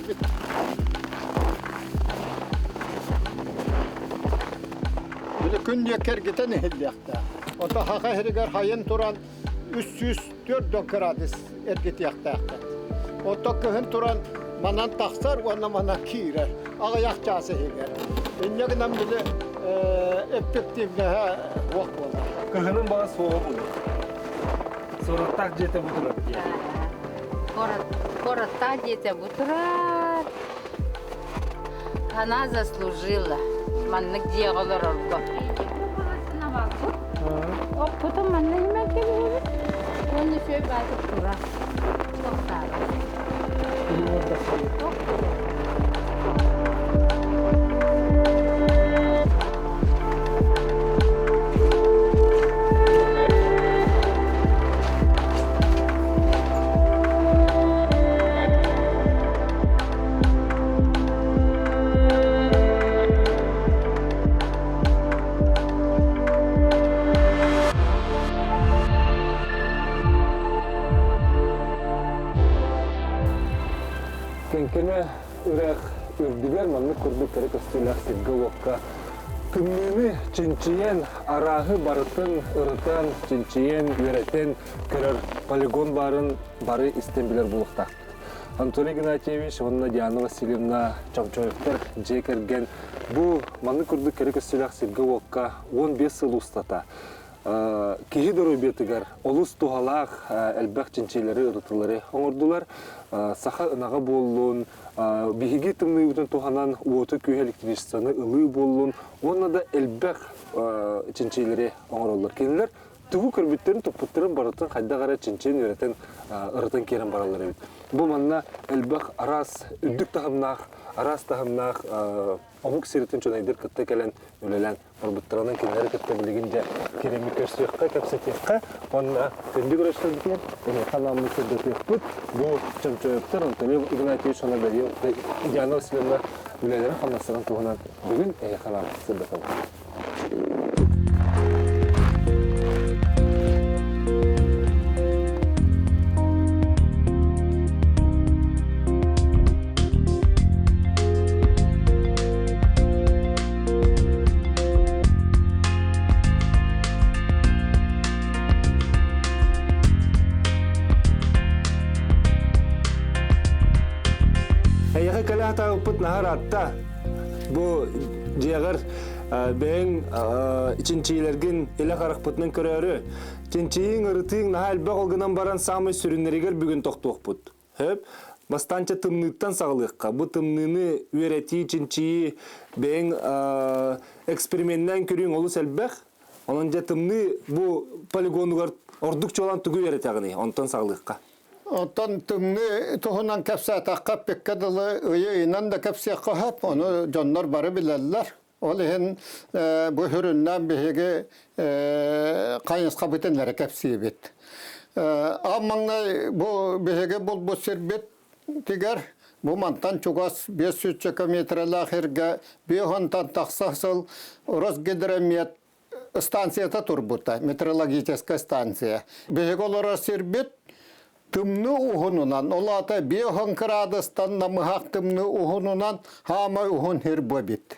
үлэлиибит. Били күн диэки эргитэн иһиллиэхтээх. Ото хаха иһигэр хайын туран 304 градус эргитиэхтээххит. Ото кыһын туран манан тахсар уонна манан киирэр. Аҕыйах чаас иһигэр. Инньэ гынан били эффективнэһэ уох буолар. Кыһынын баҕа суоҕа буолуо. Суораттаах дьиэтэ бу турар дии. Куораттаах дьиэтэ бу турар. Она заслужила. Маннык дьиэҕэ олорорго. Оппутун манна иһимэн кэбиһэбит. Уонна үчүгэй баатык турар. Туохтаабат. Кэҥкэмэ үрэх үрдүгэр маннык курдук кэрэ көстүүлээх сиргэ-уокка тымныыны чинчийэн, арааһы барытын ырытан, чинчийэн, үөрэтэн көрөр полигон баарын бары истэн билэр буолуохтаахпыт. Анатолий Игнатьевич уонна Диана Васильевна Чомчоевтар дьиэ кэргэн бу маннык курдук кэрэ көстүүлээх сиргэ-уокка 15 сыл устата киһи доруобуйатыгар олус туһалаах элбэх чинчиилэри, ырытыылары оҥордулар. Саха ынаҕа буоллун, биһиги тымныыбытын туһанан уоту-күүһү электричествоны ылыы буоллун уонна да элбэх чинчиилэри оҥороллор. Кинилэр тугу көрбүттэрин, туппуттарын барытын хайдах эрэ чинчийэн, үөрэтэн, ырытан киирэн бараллар эбит. Бу манна элбэх араас үрдүк таһымнаах, араас таһымнаах омук сиритин чунайдыр кытта кэлэн үлэлээн барбыттарынан кинилэри кытта билигин дьэ кирэми көрсүөххэ, кэпсэтиэххэ уонна күндү көрөөччүлэрбитигэр эһиэхэ анааммыт сырдатыахпыт. Бу Чомчоевтар Антоний Игнатьевич уонна Диана Васильевна үлэлэрин-хамнастарын туһунан бүгүн эһиэхэ анааммыт сырдатабыт. Эйиэхэ кэлэ сатаабыппыт наһаа ыраатта. Бу дьиэҕэр бэйэҥ чинчиилэргин илэ харахпытынан көрөөрү, чинчийиҥ, ырытыыҥ наһаа элбэх ол гынан баран саамай сүрүннэригэр бүгүн тохтуохпут. Сөп. Бастаанча тымныыттан саҕалыахха. Бу тымныыны үөрэтии, чинчийии бэйэҥ эксперименнээн көрүүҥ олус элбэх. Онон дьэ тымныы бу полигонугар ордук чуолаан тугу үөрэтэҕиний? Онтон саҕалыахха. Оттон тымныы туһунан кэпсээтэххэ, эппиккэ дылы, ыйы ыйынан да кэпсиэххэ сөп, ону дьоннор бары билэллэр. Ол иһин бу сүрүннээн биһиги хайысхабытын эрэ кэпсиибит. Аан маҥнай бу биһиги булбут сирбит тигэр бу мантан чугас 500 метрэлээх сиргэ 5 тахса сыл Росгидромет станцията турбута, метрологическая станция. Биһиги олорор сирбит тымныы уһунунан, ол аата 5 кыраадыстан намыһах тымныы уһунунан хаамай уһун сир бу эбит.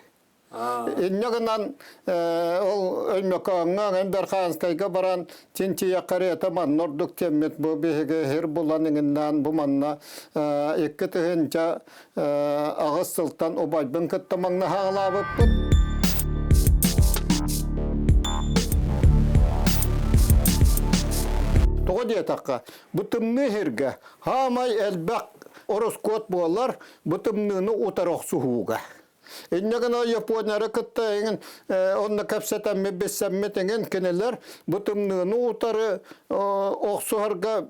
Инньэ гынан ол Өймөкөөҥҥө, Эн Берханскайга баран чинчийэххэ манна ордук тиэммит бу биһиги сир булан иҥиннээн бу манна 2008 сылтан убайбын кытта маҥнаһаалаабыппыт. Тоҕо диэтэххэ, бу тымныы сиргэ хаамай элбэх ороскуот буолар, бу тымныыны утары охсуһууга. Инньэ гына Японияны кытта эҥин онно кэпсэтэммит, билсэммит эҥин кинилэр бу тымныыны утары охсуһарга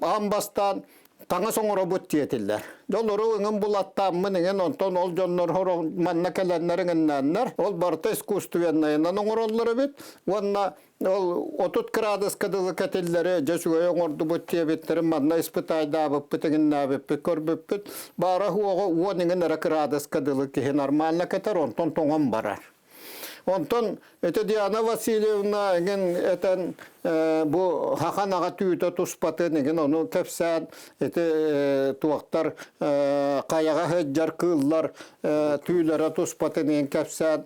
аан бастаан таҥас оҥоробут диэтилэр. Дьоллору ыҥын булаттааммын иҥин онтон ол дьоннор манна кэлэннэр иҥиннээннэр ол барыта искусственнайынан оҥороллор эбит уонна ол 30 градуска дылы кэтиллэри дьэ үчүгэй оҥордубут диэбиттэрин манна испытайдаабыппыт иҥиннээбиппит көрбүппүт баара уоҕа 10 иҥин эрэ градуска дылы киһи нормально кэтэр онтон тоҥон барар. Онтон ити Диана Васильевна эҥин этэн бу хахан аҕа түүтэ туспатын эҥин ону кэпсээн ити туохтар хайаҕа сылдьар кыыллар түүлэрэ туспатын эҥин кэпсээн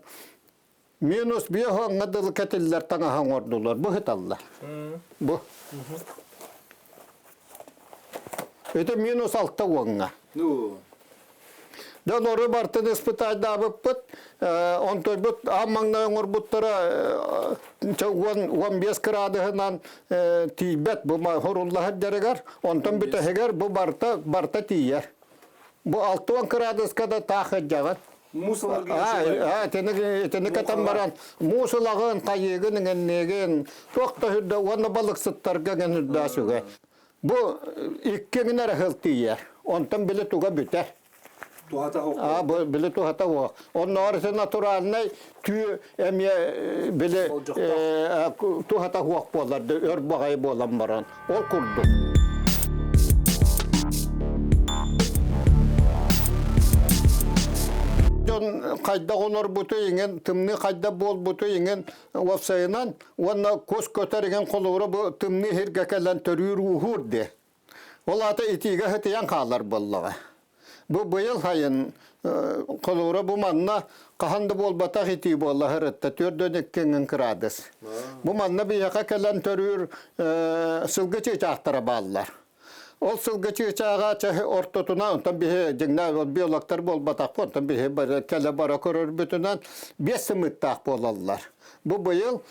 минус биэ хоҥҥа дылы кэтиллэр таҥаһы оҥордулар бу сыталлар бу ити минус алта уоҥҥа Ну, Дьон ору бартын испытайдаабыппыт, онтойбут аан маҥнай оҥорбуттара 15 кыраадыһынан тиийбэт бу хоруллаһар дьарыгар, онтон бүтэһигэр бу барта барта тиийэр. Бу 60 кыраадыска да таах ыдьаҕын. Муус ыларга Итини кэтэн баран муус ылаҕын, хайыыгын, иҥэнниэгин, туох да үрдэ уонна балыксыттарга гэн үрдээ сүгэ. Бу икки гына эрэ сыл тиийэр. Онтон били туга бүтэр. Туһата суох. Аа, бу били туһата суох. Оннооҕор ити натуральнай түү эмиэ били туһата суох буолар да өр баҕайы буолан баран. Ол курдук. Дьон хайдах олорбуту иҥин, тымныы хайдах буолбуту иҥин уопсайынан уонна кус көтөр игин холобура бу тымныы сиргэ кэлэн төрүүр ууһуур дии. Ол аата итиигэ сытыйан хаалар буоллаҕа. Бу быйыл сайын холобура бу манна хаһан да буолбатах итии буолла сырытта 42 кыраадыс. Бу манна биһиэхэ кэлэн төрүүр сылгы чыычаахтара бааллар. Ол сылгы чыычааҕа чэ ортотунан, онтон биһи дьиҥнээх биологтар буолбатахпыт, онтон биһи кэлэ бара көрөрбүтүнэн биэс сымыыттаах буолаллар. Бу быйыл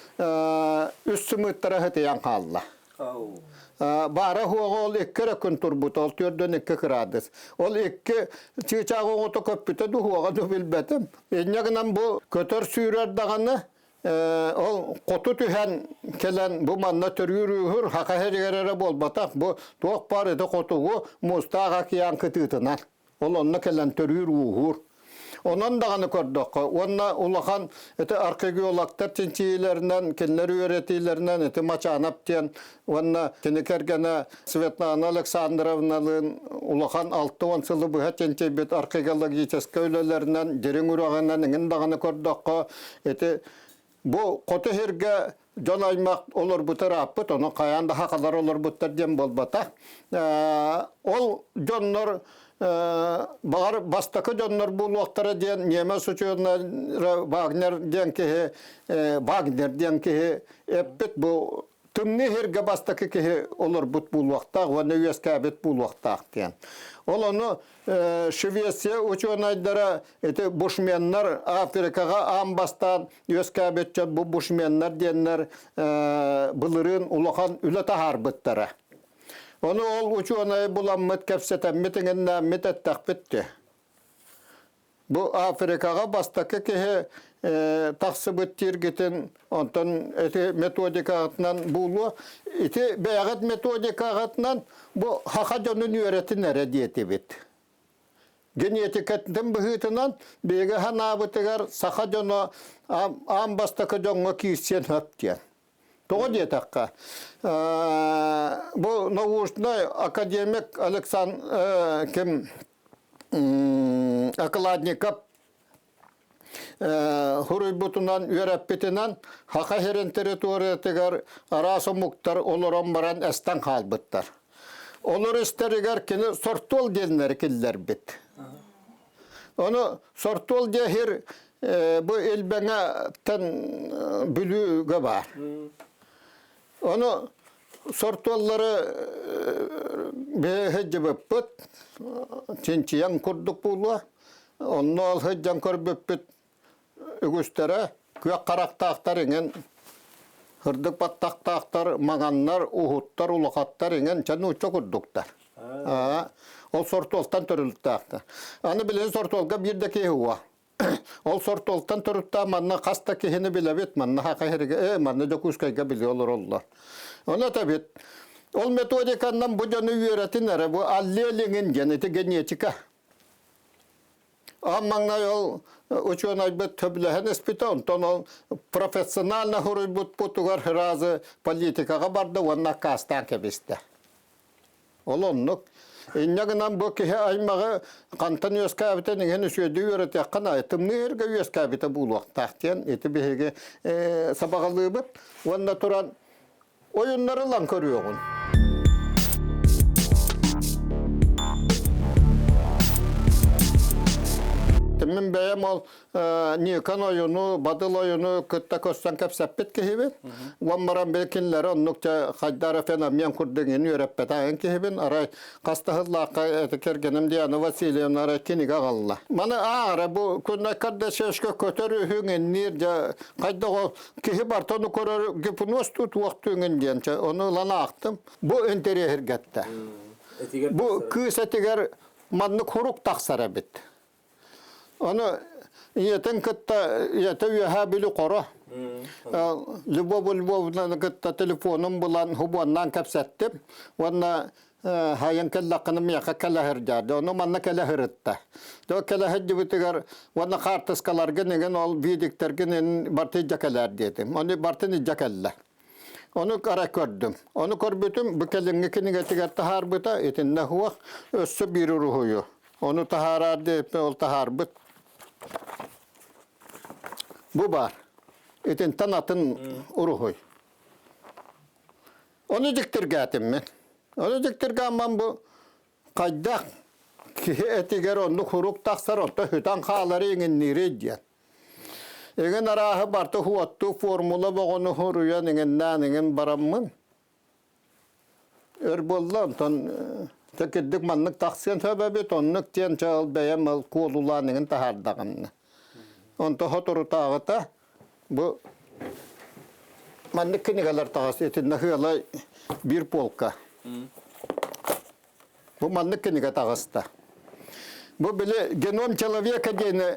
үс сымыыттара сытыйан хаалла. Баара суоҕа ол икки эрэ күн турбута, ол түөрдөн икки кыраадыс. Ол икки чыычаах оҕото көппүтэ дуу, суоҕа дуу билбэтим. Инньэ гынан бу көтөр-сүүрэр даҕаны ол хоту түһэн кэлэн бу манна төрүүр-үүһүр Саха сиригэр эрэ буолбатах бу туох баар ити хотугу муустаах океан кытыытынан ол онно кэлэн төрүүр-ууһуур онон даҕаны көрдөххө уонна улахан ити археологтар чинчийиилэринэн кинилэр үөрэтиилэринэн ити Мачанов диэн уонна кини кэргэнэ Светлана Александровналыын улахан 60 сылы быһа чинчийбит археологическай үлэлэринэн дириҥ үрэҕинэн эҥин даҕаны көрдөххө, ити бу хоту сиргэ дьон аймах олорбута ырааппыт, ону хайаан да хахалар олорбуттар диэн буолбатах. Ол дьоннор баҕар бастакы дьоннор буолуохтара диэн ньиэмэс учуонайа Вагнер диэн киһи Вагнер диэн киһи эппит бу Тымныы сиргэ бастакы киһи олорбут буолуохтаах уонна үөскээбит буолуохтаах диэн. Ол ону Швеция учуонайдара ити бушменнар Африкаҕа аан бастаан үөскээбит дьон бу бушменнар диэннэр былырыын улахан үлэ таһаарбыттара. Ону ол учуонайы буламмыт, кэпсэтэммит, иҥиннээммит эттэхпит дии. Бу Африкаҕа бастакы киһи тахсыбыт тииргитин, онтон ити методикаҕытынан буолуо. Ити бэйэҕит методикаҕытынан бу саха дьонун үөрэтин эрэ диэтибит. Генетикатын быһыытынан биһиги санаабытыгар саха дьоно аан бастакы дьоҥҥо киирсиэн сөп диэн. Тоҕо диэтэххэ, бу научнай академик Александр ким Окладников суруйбутунан, үөрэппитинэн Саха сирин территориятыгар араас омуктар олорон баран эстэн хаалбыттар. Олор истэригэр кини сортуол диэннэри киллэрбит. Ону сортуол диэхир бу Илбэҥэттэн Бүлүүгэ баар. Ону сортуоллары сылдьыбыппыт, чинчийэн курдук буолуо. Онно ол сылдьан көрбүппүт үгүстэрэ күөх харахтаахтар иҥин сырдык баттахтаахтар, маҥаннар, уһуттар, улахаттар иҥин чэ нуучча курдуктар. Ол сортуолтан төрүлүктээхтэр. Аны билигин сортуолга биир да киһи уо. Ол сортуолтан төрүттээх манна хас да киһини билэбит, манна Саха сиригэр, манна Дьокуускайга билэ олороллор. Ону этэбит, ол методиканнан бу дьону үөрэтин эрэ, бу аллелиҥин диэн ити генетика. Аан маҥнай ол учуонайбыт сөбүлэһэн испитэ, онтон ол профессионально суруйбутпутугар сразу политикаҕа барда уонна аккаастаан кэбистэ. Ол оннук. Инньэ гынан бу киһи аймаҕы хантан үөскээбитин иҥэн үчүгэйдик үөрэтиэххэ наада. Тымныы сиргэ үөскээбитэ буолуохтаах диэн ити биһиги сабаҕалыыбыт. Уонна туран ойуннары ылан көрүөҕүн. Мин бэйэм ол Никон ойуну, Бадыл ойуну кытта көрсөн кэпсэппит киһибин. Уон баран били кинилэри оннук дьэ хайдара феномен курдук ини үөрэппэтэҕин киһибин. Арай хас да сыллаахха эти кэргэним Диана Васильевна арай кинигэ аҕалла. Маны аара бу күннэ кардашешка көтөр үһүҥ инниир дьэ хайдах ол киһи барта ону көрөр гипноз туохтууҥун диэн чэ ону ылан аахтым. Бу интэриэһиргэттэ. Бу кыыс этигэр маннык хурук тахсар эбит. Ону ийэтин кытта ийэтэ үөһээ Бүлүү хоро. Любовь Львовнаны кытта телефонун булан хубуоннаан кэпсэттим. Уонна хайан кэллэххинэ миэхэ кэлэ сылдьар. Ону манна кэлэ сырытта. Дьэ кэлэ сылдьыбытыгар уонна хаартыскаларгын игин ол видиктэргин ин барты илдьэ кэлээр диэтим. Ону бартын илдьэ кэллэ. Ону ара көрдүм. Ону көрбүтүм бу кэлиҥҥи кинигэтигэр таһаарбыта итиннэ суох өссө биир уруһуйу. Ону таһаараар диэппин ол таһаарбыт. Бу баар. Итинтэн атын уруһуй. Ону дьиктиргээтим мин. Ону дьиктиргээммин бу хайдах киһи этигэр оннук хурук тахсар, онто сүтэн хаалары иҥинниирий диэн. Иҥин арааһы барыта уоттуу формула боҕону суруйан иҥиннээн иҥин бараммын өр буолла онтон дьэ кирдик маннык тахсыан сөп эбит оннук диэн чэ ол бэйэм ол куолулаан иҥин таһаардаҕым. Онто соторутааҕыта бу маннык кинигэлэр таҕыс итиннэ сыалай биир полка. Бу маннык кинигэ таҕыста. Бу били геном человека диэни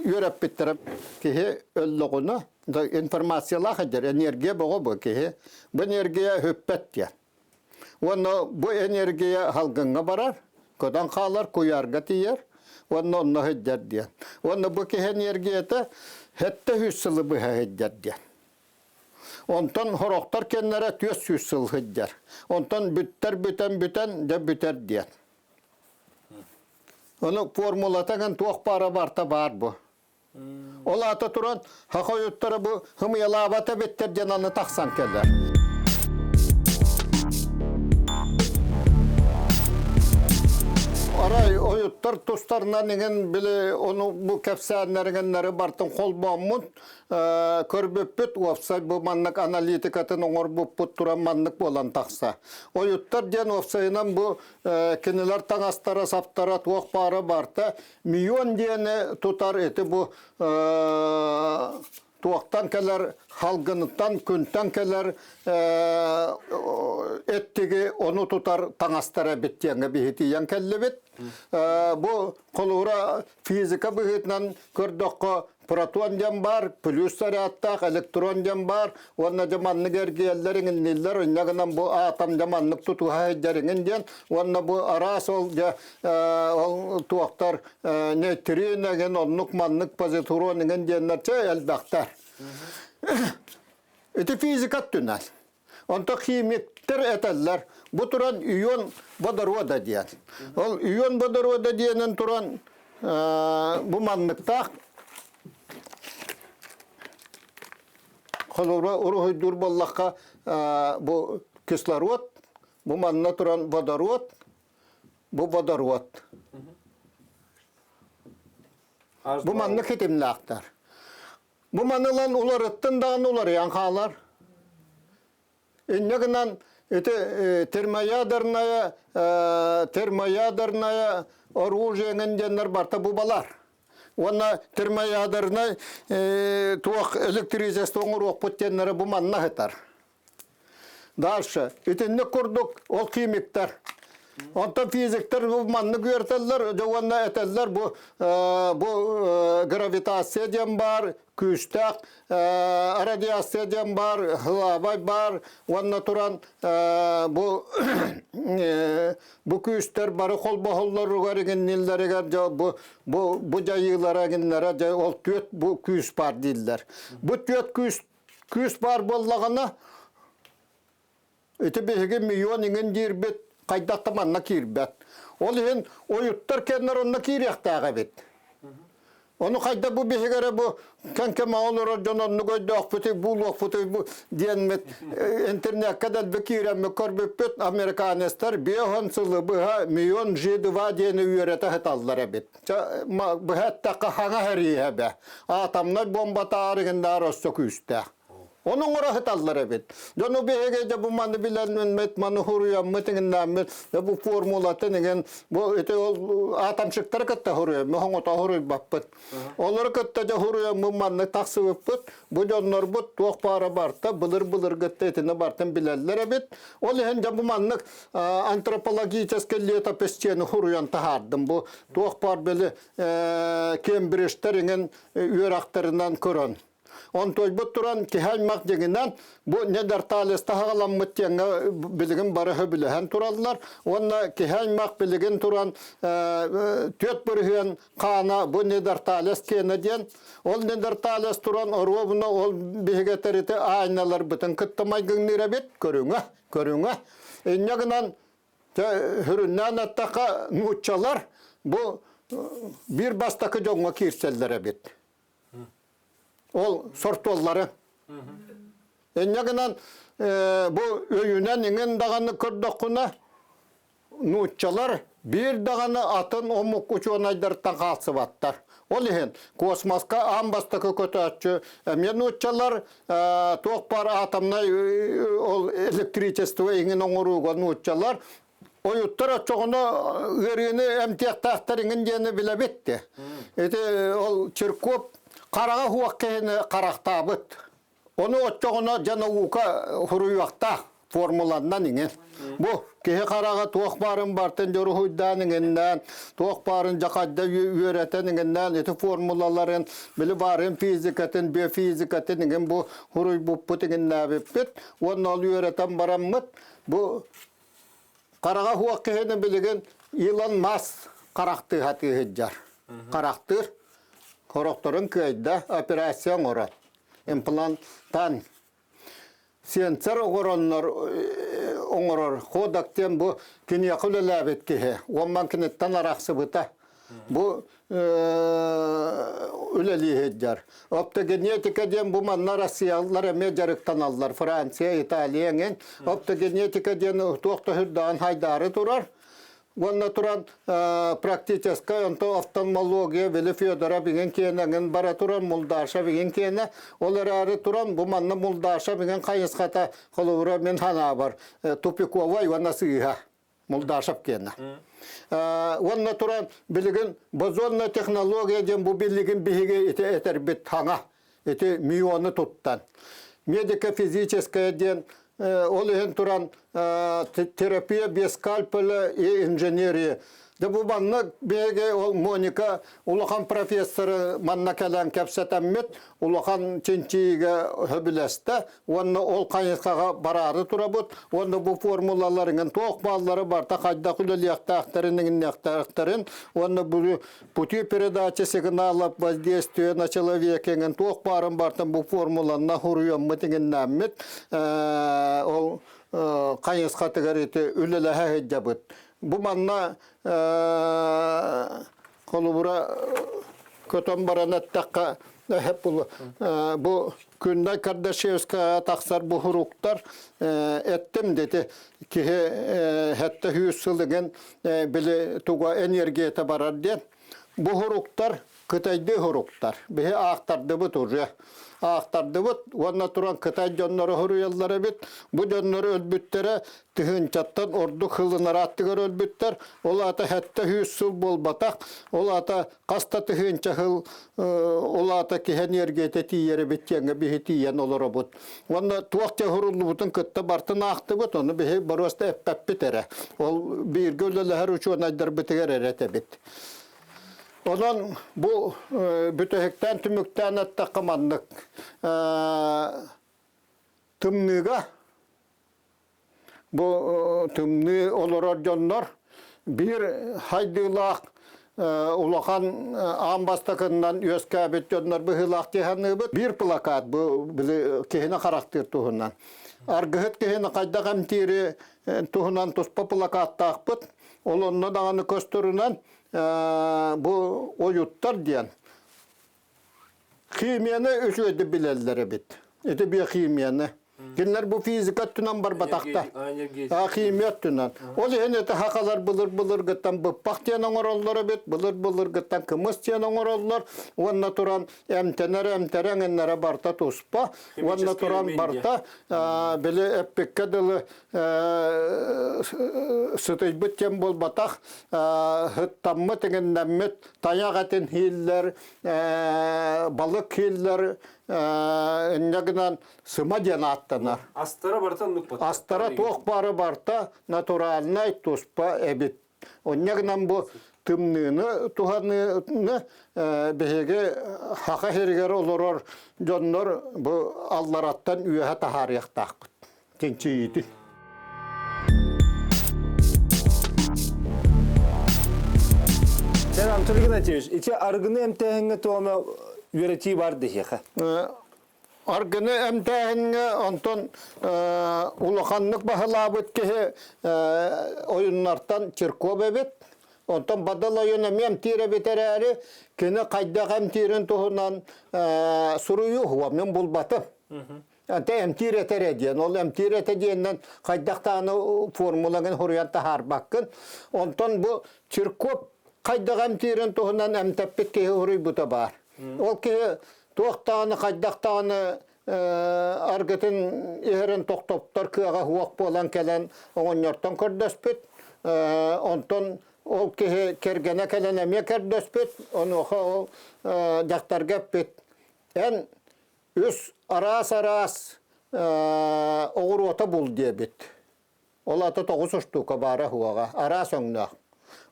үөрэппиттэрэ киһи өллөҕүнэ информациялаах эдэр энергия бөҕө бу киһи. Бу энергия сүппэт диэн. Уонна бу энергия салгыҥҥа барар, көтөн хаалар, куйаарга тиийэр уонна онно сылдьар диэн. Уонна бу киһи энергията 700 сылы быһа сылдьар диэн. Онтон сорохтор кэннэрэ 400 сыл сылдьар. Онтон бүттэр бүтэн бүтэн дьэ бүтэр диэн. Ону формулата туох баара барта баар бу. Ол аата туран саха ойуттара бу хымыйалаабата эбиттэр диэн аны тахсан кэлэр. Арай ойуттар тустарынан иҥин били ону бу кэпсээннэриҥиннэри бартын холбооммут көрбүппүт уопсай бу маннык аналитикатын оҥорбуппут туран маннык буолан тахса. Ойуттар диэн уопсайынан бу кинилэр таҥастара саптара туох баара барта мион диэни тутар ити бу туохтан кэлэр халгыныттан күнтэн кэлэр эттиги ону тутар таҥастара эбит диэҥҥэ биһитийэн кэллибит. Бу холуура физика быһыытынан көрдөххө протон диэн баар, плюс зарядтаах электрон диэн баар уонна дьэ маннык эргийэллэр иҥинниллэр инньэ гынан бу атом дьэ маннык тутуһа сылдьар иҥин диэн уонна бу араас ол дьэ ол туохтар нейтрин эҥин оннук маннык позитрон иҥин диэннэр чэ элбэхтэр. Ити физика өттүнэн. Онто химиктэр этэллэр, бу туран ион водорода диэн. Ол ион водорода диэнин туран бу манныктаах холобура уруһуйдуур буоллахха бу кислород, бу манна туран водород, бу водород. Бу маннык хитимнээхтэр. Бу маны ылан уларыттын даҕаны уларыйан хаалар. Инньэ гынан ити термоядерная термоядерная оружие диэннэр барыта бу балар. Уонна термоядернай туох электричество оҥоруохпут диэннэрэ бу манна сытар. Дальше. Итинник курдук ол химиктэр. Онтон физиктэр бу маннык үөрэтэллэр, дьэ уонна этэллэр бу бу гравитация диэн баар, күүстээх радиация диэн баар, хлабай баар уонна туран бу бу күүстэр бары холбоһоллоругар иҥинниллэригэр дьэ бу бу бу дьайыылара иҥиннэрэ дьэ ол түөрт бу күүс баар дииллэр. Бу түөрт күүс Күүс баар буоллаҕына, ити биһиги миллион иҥин диирбит. Хайдах да манна киирбэт. Ол иһин ойуттар кэннэр онно киириэхтээх эбит. Ону хайда бу биһигэрэ бу кэҥкэмэ олорор дьон оннук өйдөөхпүтүй, буулуохпутуй бу диэммит интернеккэ дэлби киирэммит көрбүппүт американецтар биэһон сылы быһа миллион G2 диэни үөрэтэ сыталлар эбит. Быһа эттэххэ хаҥа сэрииһэ Атомнай бомба таарыгыннаар өссө күүстээх. Ону оҥоро сыталлар эбит. Дьону биһиги дьэ бу маны билэммит, маны хуруйаммыт иҥиннээммит, бу формулатын иҥин бу ити ол атомщиктары кытта хуруйаммыт, хоҥото хуруйбаппыт. Олору кытта дьэ хуруйаммыт маннык тахсыбыппыт. Бу дьоннорбут туох баара барта былыр-былыргытта итини бартын билэллэр эбит. Ол иһин дьэ бу маннык антропологическай летопись диэни хуруйан таһаардым. Бу туох баар били Кембриджтэр иҥин үөрэхтэринэн көрөн. Онтуойбут туран киһи аймах дьиҥинэн бу Недерталеста хаҕаламмыт диэҥҥэ билигин бары сөбүлэһэн тураллар уонна киһи аймах билигин туран 4% хаана бу Недерталес киэнэ диэн ол Недерталес туран оруобуна ол биһиги тэрити аайналарбытын кытта майгыҥныыр эбит көрүҥэ көрүҥэ инньэ гынан Сүрүннээн эттэххэ нууччалар бу биир бастакы дьоҥҥо киирсэллэр эбит. Ол сортуоллары. Инньэ гынан бу өйүнэн иҥин даҕаны көрдөххүнэ, нууччалар биир даҕаны атын омук учуонайдартан хаалсыбаттар. Ол иһин космоска аан бастакы көтөөччү эмиэ нууччалар, туох баар атомнай ол электричество иҥин оҥорууга нууччалар Ойуттар оччоҕуна ыарыыны эмтиэхтээхтэр иҥин диэни билэбит де. Ити ол Чиркоп хараҕа суох киһини харахтаабыт. Ону оччоҕуна дьэ наука суруйуохтаах формуланнан иҥин. Бу киһи хараҕа туох баарын бартын дьоруһуйдаан иҥиннээн, туох баарын дьахайда үөрэтэн иҥиннээн ити формулаларын, били баарын физикатын, биофизикатын иҥин бу суруйбуппут иҥиннээбиппит. Уонна ол үөрэтэн бараммыт бу Хараҕа суох киһини билигин Илон Маск харахтыы сатыы сылдьар. Харахтыыр. Сорохторун кыайда, операция оҥорор. Имплантан сенсор оҥороннор оҥорор. Ходак диэн бу киниэхэ үлэлээбит киһи. Уонна киниттэн арахсыбыта. Бу үлэлии сылдьар. Оптогенетика диэн бу манна Россиялар эмиэ дьарыктаналлар. Франция, Италия эҥин. Оптогенетика диэн туох да сүрдэҕин хайдаары турар. Уонна туран практическай онто офтальмология били Федоров иҥин киэнэ эҥин бара туран Мулдашев иҥин киэнэ. Ол эрээри туран бу манна Мулдашев иҥин хайысхата холобура мин санаабар тупиковай уонна сыыһа. Мулдашев киэнэ. Уонна туран билигин бозонная технология диэн бу билигин биһиги ити этэрбит хаҥа ити мионы туттан. Медико-физическая диэн ол иһин туран терапия без скальпеля и инженерия Дьэ бу манна биһиги ол Моника улахан профессоры манна кэлэн кэпсэтэммит улахан чинчийиигэ сөбүлэстэ уонна ол хайысхаҕа бараары турабыт уонна бу формулаларыҥын туох бааллары барыта хайдах үлэлиэхтээхтэрин иҥинниэхтээхтэрин уонна бу пути передачи сигналов воздействия на человека иҥин туох баарын барытын бу формуланна суруйаммыт иҥиннээммит ол хайысхатыгар ити үлэлэһэ сылдьабыт. Бу манна холобура көтөн баран эттэххэ бу Күннэй Кардашевская тахсар бу суруктар эттим дети киһи хэтте сүүс сыл игин били туга энергията барар диэн бу суруктар Кытайдыы суруктар. Биһи аахтардыбыт уже. Аахтардыбыт уонна туран Кытай дьонноро суруйаллар эбит. Бу дьоннор өлбүттэрэ тыһыынчаттан ордук сылынарааттыгар өлбүттэр. Ол аата 700 сыл буолбатах. Ол аата хас да тыһыынча сыл ол аата киһи энергията тиийэр эбит диэҥҥэ биһи тиийэн олоробут. Уонна туох дьэ суруллубутун кытта бартын аахтыбыт, ону биһи боруоста эппэппит эрэ. Ол бииргэ үлэлэһэр учуонайдарбытыгар эрэ этэбит. Онон бу бүтэһиктээн түмүктээн эттэххэ маннык тымныыга бу тымныы олорор дьоннор биир хайдыылаах улахан аан бастакыннан үөскээбит дьоннор быһыылаах дии саныыбыт. Биир плакат бу били киһини харахтыыр туһунан. Аргыһыт киһини хайдах эмтиири туһунан туспа плакаттаахпыт. Ол онно даҕаны көстөрүнэн бу ойуттар диэн Химияны үчүгэйдик билэллэр эбит. Ити биохимияны. Кинилэр бу физика өттүнэн барбатахтар. Химия өттүнэн. Ол иһин ити хахалар былыр-былыргыттан быппах диэн оҥороллор эбит, былыр-былыргыттан кымыс диэн оҥороллор. Уонна туран эмтэнэр эмтэрэ эҥиннэрэ барта туспа. Уонна туран барта били эппиккэ дылы сытыйбыт диэн буолбатах, һыттаммыт, иҥиннэммит тайах этин ииллэр, балык ииллэр, инньэ гынан сыма диэн ааттанар. Астара барыта оннук Астара туох бары барта натуральнай туспа эбит. Онньа гынан бу тымныыны туһаныыны биһиги Хаха сиригэр олорор дьоннор бу аллараттан үөһэ таһаарыахтаахпыт. Чинчийиитин. Дэн Анатолий Игнатьевич, ити арыгыны эмтээһиҥҥэ туома үөрэтии бар диһиэхэ. Аргыны эмтээһиҥҥэ онтон улаханнык баһылаабыт киһи ойуннартан Чирков эбит. Онтон Бадал ойун эмиэ эмтиир эбит эрээри, кини хайдах эмтиирин туһунан суруйуу уһуом булбатым. Ante эмтиир этэ эрэ диэн. Ол эмтиир этэ диэннэн хайдах даҕаны формулагын хоруйан таһаарбаккын. Онтон бу Чирков хайдах эмтиирин туһунан эмтэппит киһи хоруйбута баар. Ол киһи туох даҕаны хайдах даҕаны аргытын иһэрин тохтоттор кыаҕа суох буолан кэлэн оҕонньортон көрдөспүт. Онтон ол киһи кэргэнэ кэлэн эмиэ көрдөспүт. Онуоха ол дьахтарга эппит: «Эн Үс араас-араас оҕуруота бул диэбит. Ол ата тоҕус устуука баара уоҕа, араас өҥнөөх.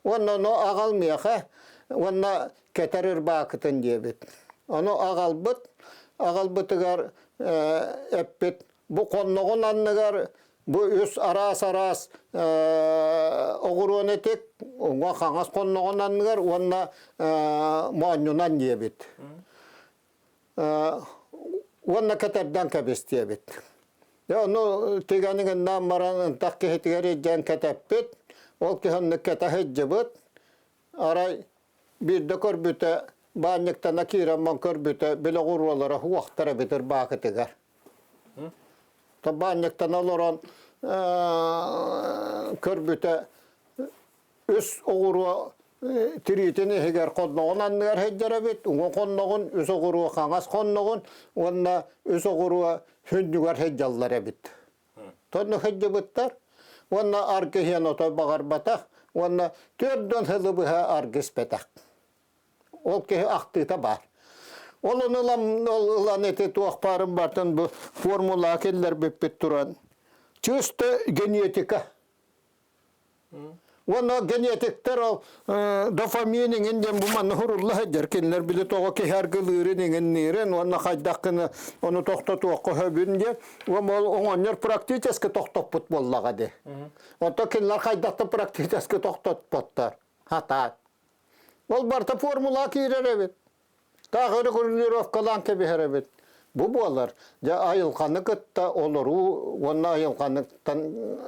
Уонна ону аҕал миэхэ уонна кэтэр ырбаакытын диэбит. Ону аҕалбыт, аҕалбытыгар эппит бу хонноҕун анныгар бу үс араас-араас оҕуруону тик, уҥа хаҥас хонноҕун анныгар уонна моонньунан диэбит. уонна кэтэрдэн кэбис диэбит. Дьэ ону тигэнигиннээн баран ынтах киһитигэр илдьэн кэтэппит. Ол киһи оннук кэтэ сылдьыбыт. Арай биирдэ көрбүтэ, баанньыктана киирэн мон көрбүтэ, били оҕуруолара уохтар эбит ырбаахытыгар. Баанньыктана олорон көрбүтэ Үс оҕуруо тириитин иһигэр хонноҕун анныгар сылдьар эбит, уҥа хонноҕун, үс оҕуруо хаҥас хонноҕун уонна үс оҕуруо сүнньүгэр сылдьаллар эбит. Сонно сылдьыбыттар уонна аргы иһэн отой баҕарбатах уонна 40 сылы быһа аргы испэтэх. Ол киһи ахтыыта баар. Ол ону ылан, ол ылан ити туох баарын бартын бу формулаҕа киллэрбиппит туран чисто генетика Уонна генетиктэр ол дофамин иҥин диэн бу манна хурулла сылдьар. Кинилэр били тоҕо киһи аргылыырын иҥинниирин уонна хайдах гына ону тохтотуохха сөбүн диэн. Уонна ол оҥонньор практически тохтоппут буоллаҕа дии. Оттон кинилэр хайдах да практически тохтоппоттор. Хатаат. Ол барыта формула киирэр эбит. Таах регулировкалаан кэбиһэр эбит. Бу буолар, дьэ айылҕаны кытта олоруу уонна айылҕаныттан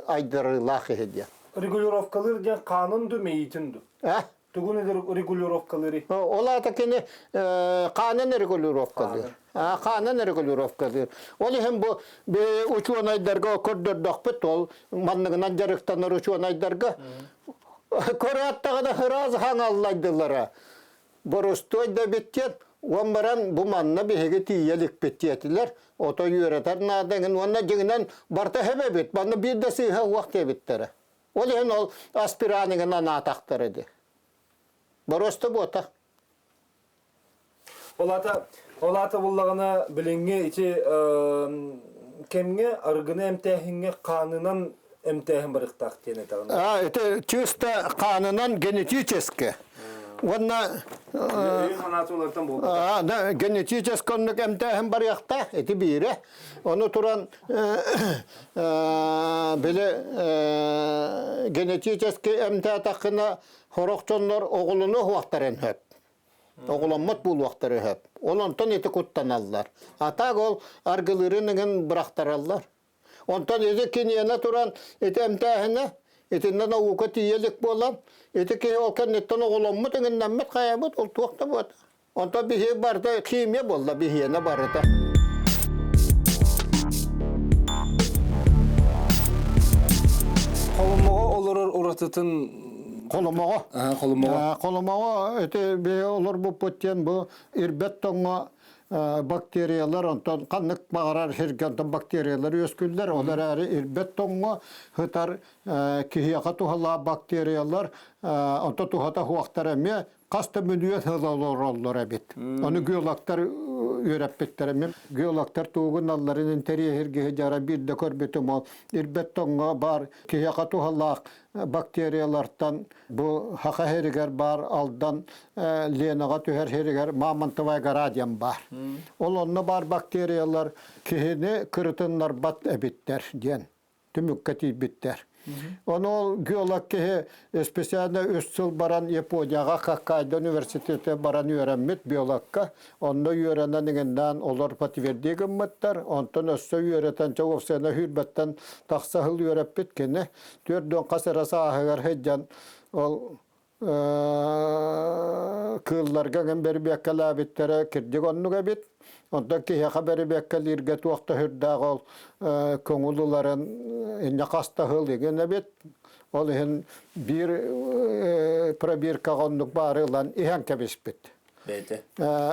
айдарыылаах киһи диэн. Регулировкалыыр диэн хаанын ду, мэйиитин ду? Э? Тугун регулировкалыырый? Ол аата кини хаанын регулировкалыыр. Хаанын регулировкалыыр. Ол иһин бу учуонайдарга көрдөрдөхпүт, ол манныгынан дьарыктанар учуонайдарга көрөөттөҕүнэ ыраас хаҥаллайдылара. Боростуой да эбит диэн, уон баран бу манна биһиги тиийэ иликпит диэтилэр, ото үөрэтэр наада эҥин уонна дьиҥинэн барыта сөп эбит, манна биир да сыыһа уох диэбиттэрэ. Ол иһин ол аспираныгын анаатахтара дии. Боруоста буотах. Ол аата, ол аата буллаҕына билиҥҥи ити кэмҥэ арыгыны эмтээһиҥҥэ хаанынан эмтээһин барыктаах диэн этэҕин. А, это чисто хаанынан генетически. Уонна өйүн да, генетически оннук эмтээһин барыахтаах, ити биирэ. Ону туран били генетически эмтээтэххинэ сорох дьоннор оҕолону уһуохтарын сөп. Оҕоломмот буолуохтары сөп. Ол онтон ити куттаналлар. А так ол аргылыырын ыгын бырахтараллар. Онтон ити киниэнэ туран ити эмтээһинэ итиннэ наука тиийэ илик буолан ити киһи ол кэнниттэн оҕоломмут иҥиннэммит хайабыт ол туох да буолта. Онтон биһиги барыта химия буолла биһиэнэ барыта. Холомоҕо олорор уратытын Холомоҕо. Холомоҕо. Холомоҕо ити биһи олорбуппут диэн бу ирбэт тоҥҥо бактериялар онтон ханнык баҕарар сиргэ онтон бактериялар үөскүүллэр ол эрээри ирбэт тоҥҥо сытар киһиэхэ туһалаах бактериялар онто туһата суохтар эмиэ хас да мөлүйүөн сыл олороллор эбит. Ону геологтар үөрэппиттэрэ. Мин геологтар тугуналларын интэриэһиргиһи дьара биирдэ көрбүтүм ол ирбэт тоҥҥо баар киһиэхэ туһалаах бактериялартан бу Хаха сиригэр баар Алдан Ленаҕа түһэр сиригэр Мамонтовая гора диэн баар. Ол онно баар бактериялар киһини кырытыннарбат эбиттэр диэн түмүккэ тиийбиттэр. Ону ол геолог киһи специально үс сыл баран Японияҕа Хоккайдо университеты баран үөрэммит биологка. Онно үөрэнэн иҥиннээн олор подтверди гыммыттар. Онтон өссө үөрэтэн чоҕупсыана сүүрбэттэн тахса сыл үөрэппит кини. Түөрт хас эрэ сааһыгар сылдьан ол кыылларга эҥин бэрибиэккэлээбиттэрэ кирдик оннук эбит. Онтон киһиэхэ бэрибиэккэлииргэ туох да сүрдээх ол көҥүл ыларын инньэ хастаһыл игин эбит. Ол иһин биир пробиркаҕа оннук баары ылан иһэн кэбиспит. Бэйэтэ.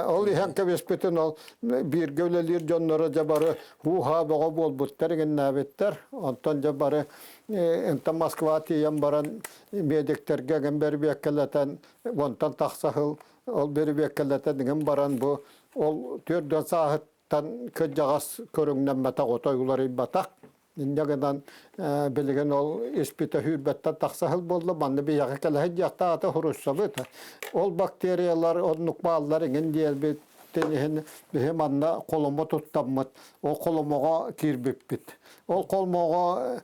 Ол иһэн кэбиспитин ол бииргэ үлэлиир дьонноро дьэ бары һуу-һаа бөҕө буолбуттар иҥиннээбиттэр. Онтон дьэ бары интэн Москва тиийэн баран медиктэргэ эҥин бэрибиэккэлэтэн уонтан тахса сыл ол бэрибиэккэлэтэн иҥин баран бу ол 40 сааһыттан кырдьаҕас көрүҥнэммэтэх отой уларыйбатах. Инньэ гынан билигин ол испитэ сүүрбэттэн тахса сыл буолла, манна биһиэхэ кэлэ сылдьыахтаах хуруссабыт. Ол бактериялар оннук бааллар иҥин диэбиттин иһин биһи манна холомо туттаммыт, ол холомоҕо киирбиппит. Ол холмоҕо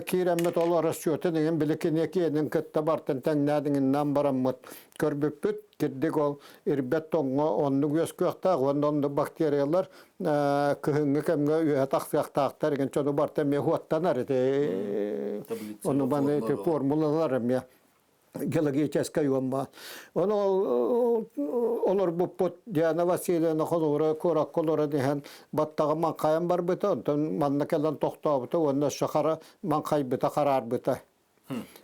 киирэммит ол расчетун иҥин били киниэ киэнин кытта бартын тэҥнээн иҥиннээн бараммыт көрбүппүт. Кирдик ол ирбэт тоҥҥо оннук үөскүөхтээх уонна оннук бактериялар кыһыҥҥы кэмҥэ үөһэ тахсыахтаахтар игин чону барта эмиэ хуоттанар ити ону маны ити формулалар эмиэ геологическай уонна ону олорбуппут Диана Васильевна холобура куоракка олорон иһэн баттаҕа маҥхайан барбыта онтон манна кэлэн тохтообута уонна өссө хара маҥхайбыта хараарбыта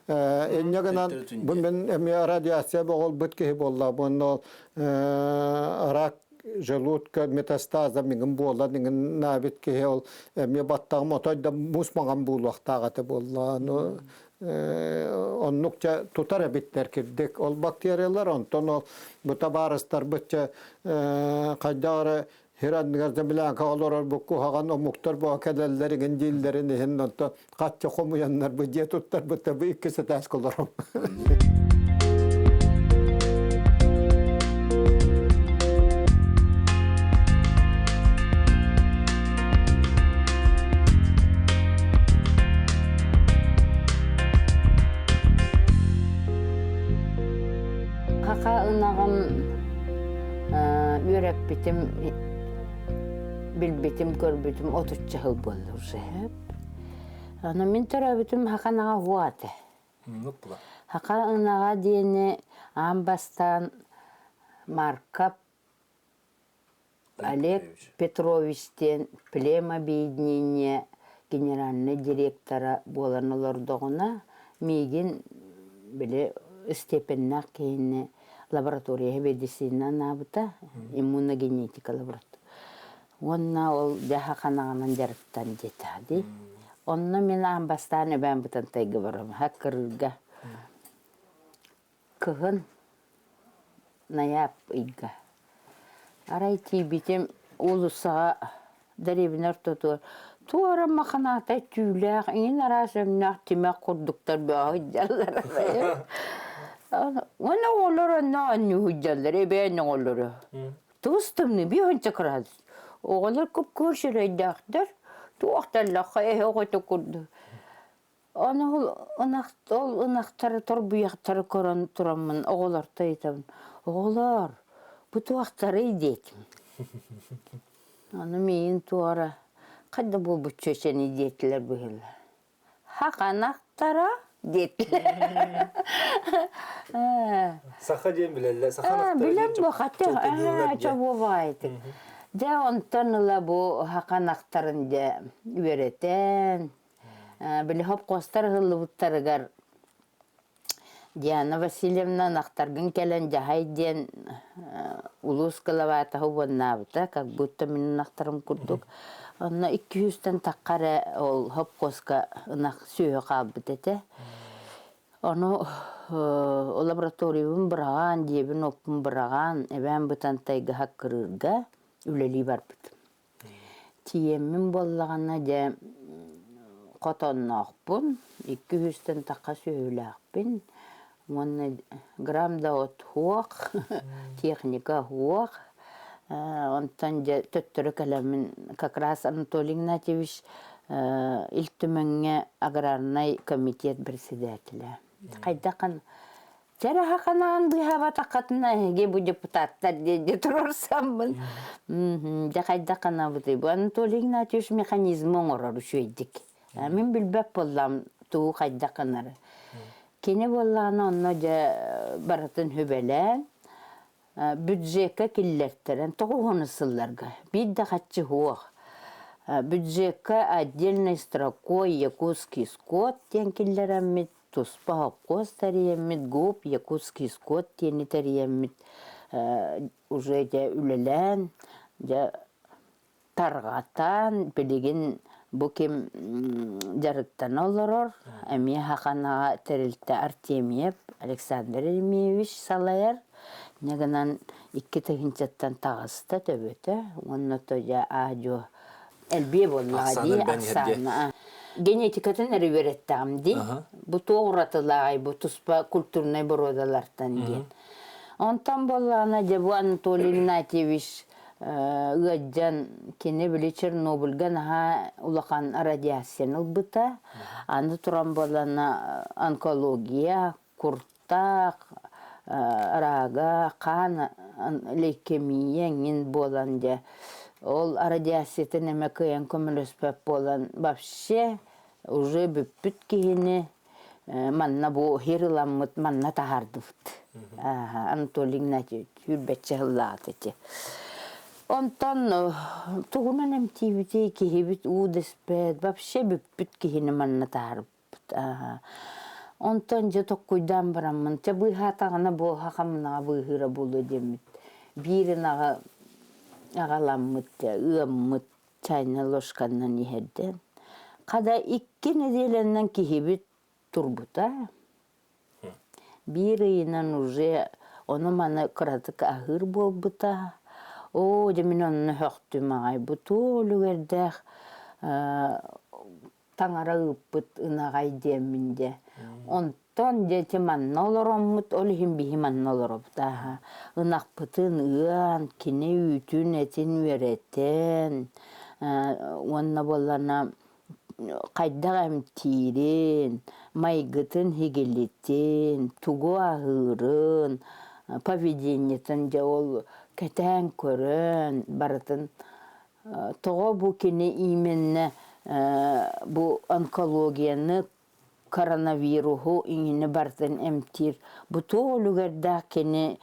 Инньэ гынан бу мин эмиэ радиация боҕолбут киһи буолла. Уонна рак желудка метастаза миҥин буолан иҥин наабит киһи ол эмиэ баттаҕым отой да муус маҥан буолуохтаах этэ буолла. Ну оннук чэ тутар эбиттэр кирдик. Ол бактериялар онтон ол бу табаарыстарбыт чэ хайдах эрэ Сир анныгар землянкаҕа олорор бу куһаҕан омуктар буола кэлэллэр игин дииллэрин иһин онто хачча хомуйаннар бу дьиэ туттарбыта бу иккис этээскэ олором. Хаха ынаҕын үөрэппитим, билбитим, көрбүтүм отучча сыл буолла уже. Аны мин төрөөбүтүм хака ынаҕа уо этэ. Хака ынаҕа диэни аан бастаан Маркап Олег Петрович диэн племобъединение генеральнай директора буолан олордоҕуна, миигин били степеннээх киһини лаборатория медицина анаабыта, иммуногенетика лаборатория. Уонна ол дьаһа ханаҕынан дьарыктан диэтэ дии. Онно мин аан бастаан эбээн Бытантайга барым, Хаккырыырга. Кыһын Найаап ыйга Арай тиийбитим уулуссаҕа дэриэбинэ ортотугар туора маханаатай түүлээх иҥин араас өҥнөөх тимэх курдуктар бөҕө сылдьаллар Уонна оҕолор онно оонньуу сылдьаллар эбээн оҕолоро. Туус тымныы биэһинчэ кыраадыс. Оҕолор кып-кыыл сирэйдээхтэр, туох да эллэххэ эһэ оҕото курдук. Ону ол ынах ол ынахтары торбуйахтары көрөн тураммын оҕолортон ыйытабын: "Оҕолоор, бу туохтарый?" диэтим. Ону миигин туора Хайда буолбут чүөчэни диэтилэр быһыылаах. Хаханахтара диэтилэр. Саха диэн билэллэр, саха ынахтара Билэн диэн бу хаты чуолкайдыыллар диэн. чобуобаайтык. Дьэ онтон ыла бу хаханахтарын дьэ үөрэтэн, били хопхуостар ыһыллыбыттарыгар Диана Васильевна ынахтаргын кэлэн дьаһай диэн улуус главата уоннаабыта, как будто мин ынахтарым курдук. Онно 200-тэн тахха эрэ ол хопхуоска ынах сүөһү хаалбыт этэ. Ону лабораториябын быраҕан, дьиэбин оппун быраҕан, эбээн Бытантайга хаккырыырга үлэлии барбытым. Тиийэммин буоллаҕына дьэ хотонноохпун, 200-тэн тахха сүөһүлээхпин уонна грамм да от суох, техника суох. Онтон дьэ төттөрү кэлэммин как раз Анатолий Игнатьевич Ил Түмэҥҥэ аграрнай комитет председателэ. Хайдах Чэрэхэ ханаан быыһаабатаххытына эһиги бу депутаттар диэн туруорсаммын. Дьэ хайдах ханабытый? Бу Анатолий Игнатьевич механизмы оҥорор үчүгэйдик. Мин билбэт буоллам тугу хайдах гынары. Кини буоллаҕына онно дьэ барытын сүбэлээн бюджекка киллэртэрэн тоҕуһуну сылларга биир да хаччы суох. Бюджекка отдельной строкой якутский скот диэн киллэрэммит туспа холкуос тэрийэммит, ГУП Якутский скот диэни тэрийэммит уже дьэ үлэлээн, дьэ тарҕатан, билигин бу ким дьарыктана олорор, эмиэ Хаханаҕа тэрилтэ Артемьев Александр Еремеевич салайар. Инньэ гынан 2 тыһыынчаттан таҕыста төбөтө уонна то дьэ аа-дьуо элбиэ буоллаҕа дии ахсаана. Генетикатын эрэ үөрэттэҕим дии. Бу туох уратылааҕый бу туспа культурнай боруодалартан диэн. Онтон буоллаҕына дьэ бу Анатолий Игнатьевич ыалдьан кини били Чернобыльга наһаа улахан радиацияны ылбыта. Аны туран буоллаҕына онкология, куртах, рага, хаан лейкемия эҥин буолан дьэ ол радиациятын эмэ кыайан көмөлөспөт буолан вообще уже бүппүт киһини манна бу хир ыламмыт манна таһаардыбыт. Анатолий Игнатьевич сүүрбэччэ сыллаата ити. Онтон тугунан эмтиибитий киһибит уу да испэт, вообще бүппүт киһини манна таһаарбыппыт. Онтон дьэ токкуйдаан бараммын, чэ быыһаатаҕына буоһа хамнаҕа быыһыыра буолуо диэммит. Биир ынаҕы аҕаламмыт, ыаммыт чайнай ложканан иһэрдэн. Хада икки нэдиэлэнэн киһибит турбута. Биир ыйынан уже ону-маны кыратык аһыыр буолбута. Оо, дьэ мин онно сөхтүм аҕай. Бу туох үлүгэрдээх таҥара ыыппыт ынаҕай диэммин дьэ. Онтон дьэ ити манна олороммут, ол иһин биһи манна олоробут ааһа. Ынахпытын ыан, кини үүтүн, этин үөрэтэн, уонна буоллана хайдах эмтиирин, майгытын һигилитин, тугу аһыырын, поведениетын дьэ ол кэтээн көрөн барытын тоҕо бу кини именно бу онкологияны коронавируһу иҥини барытын эмтиир бу туох үлүгэрдээх кини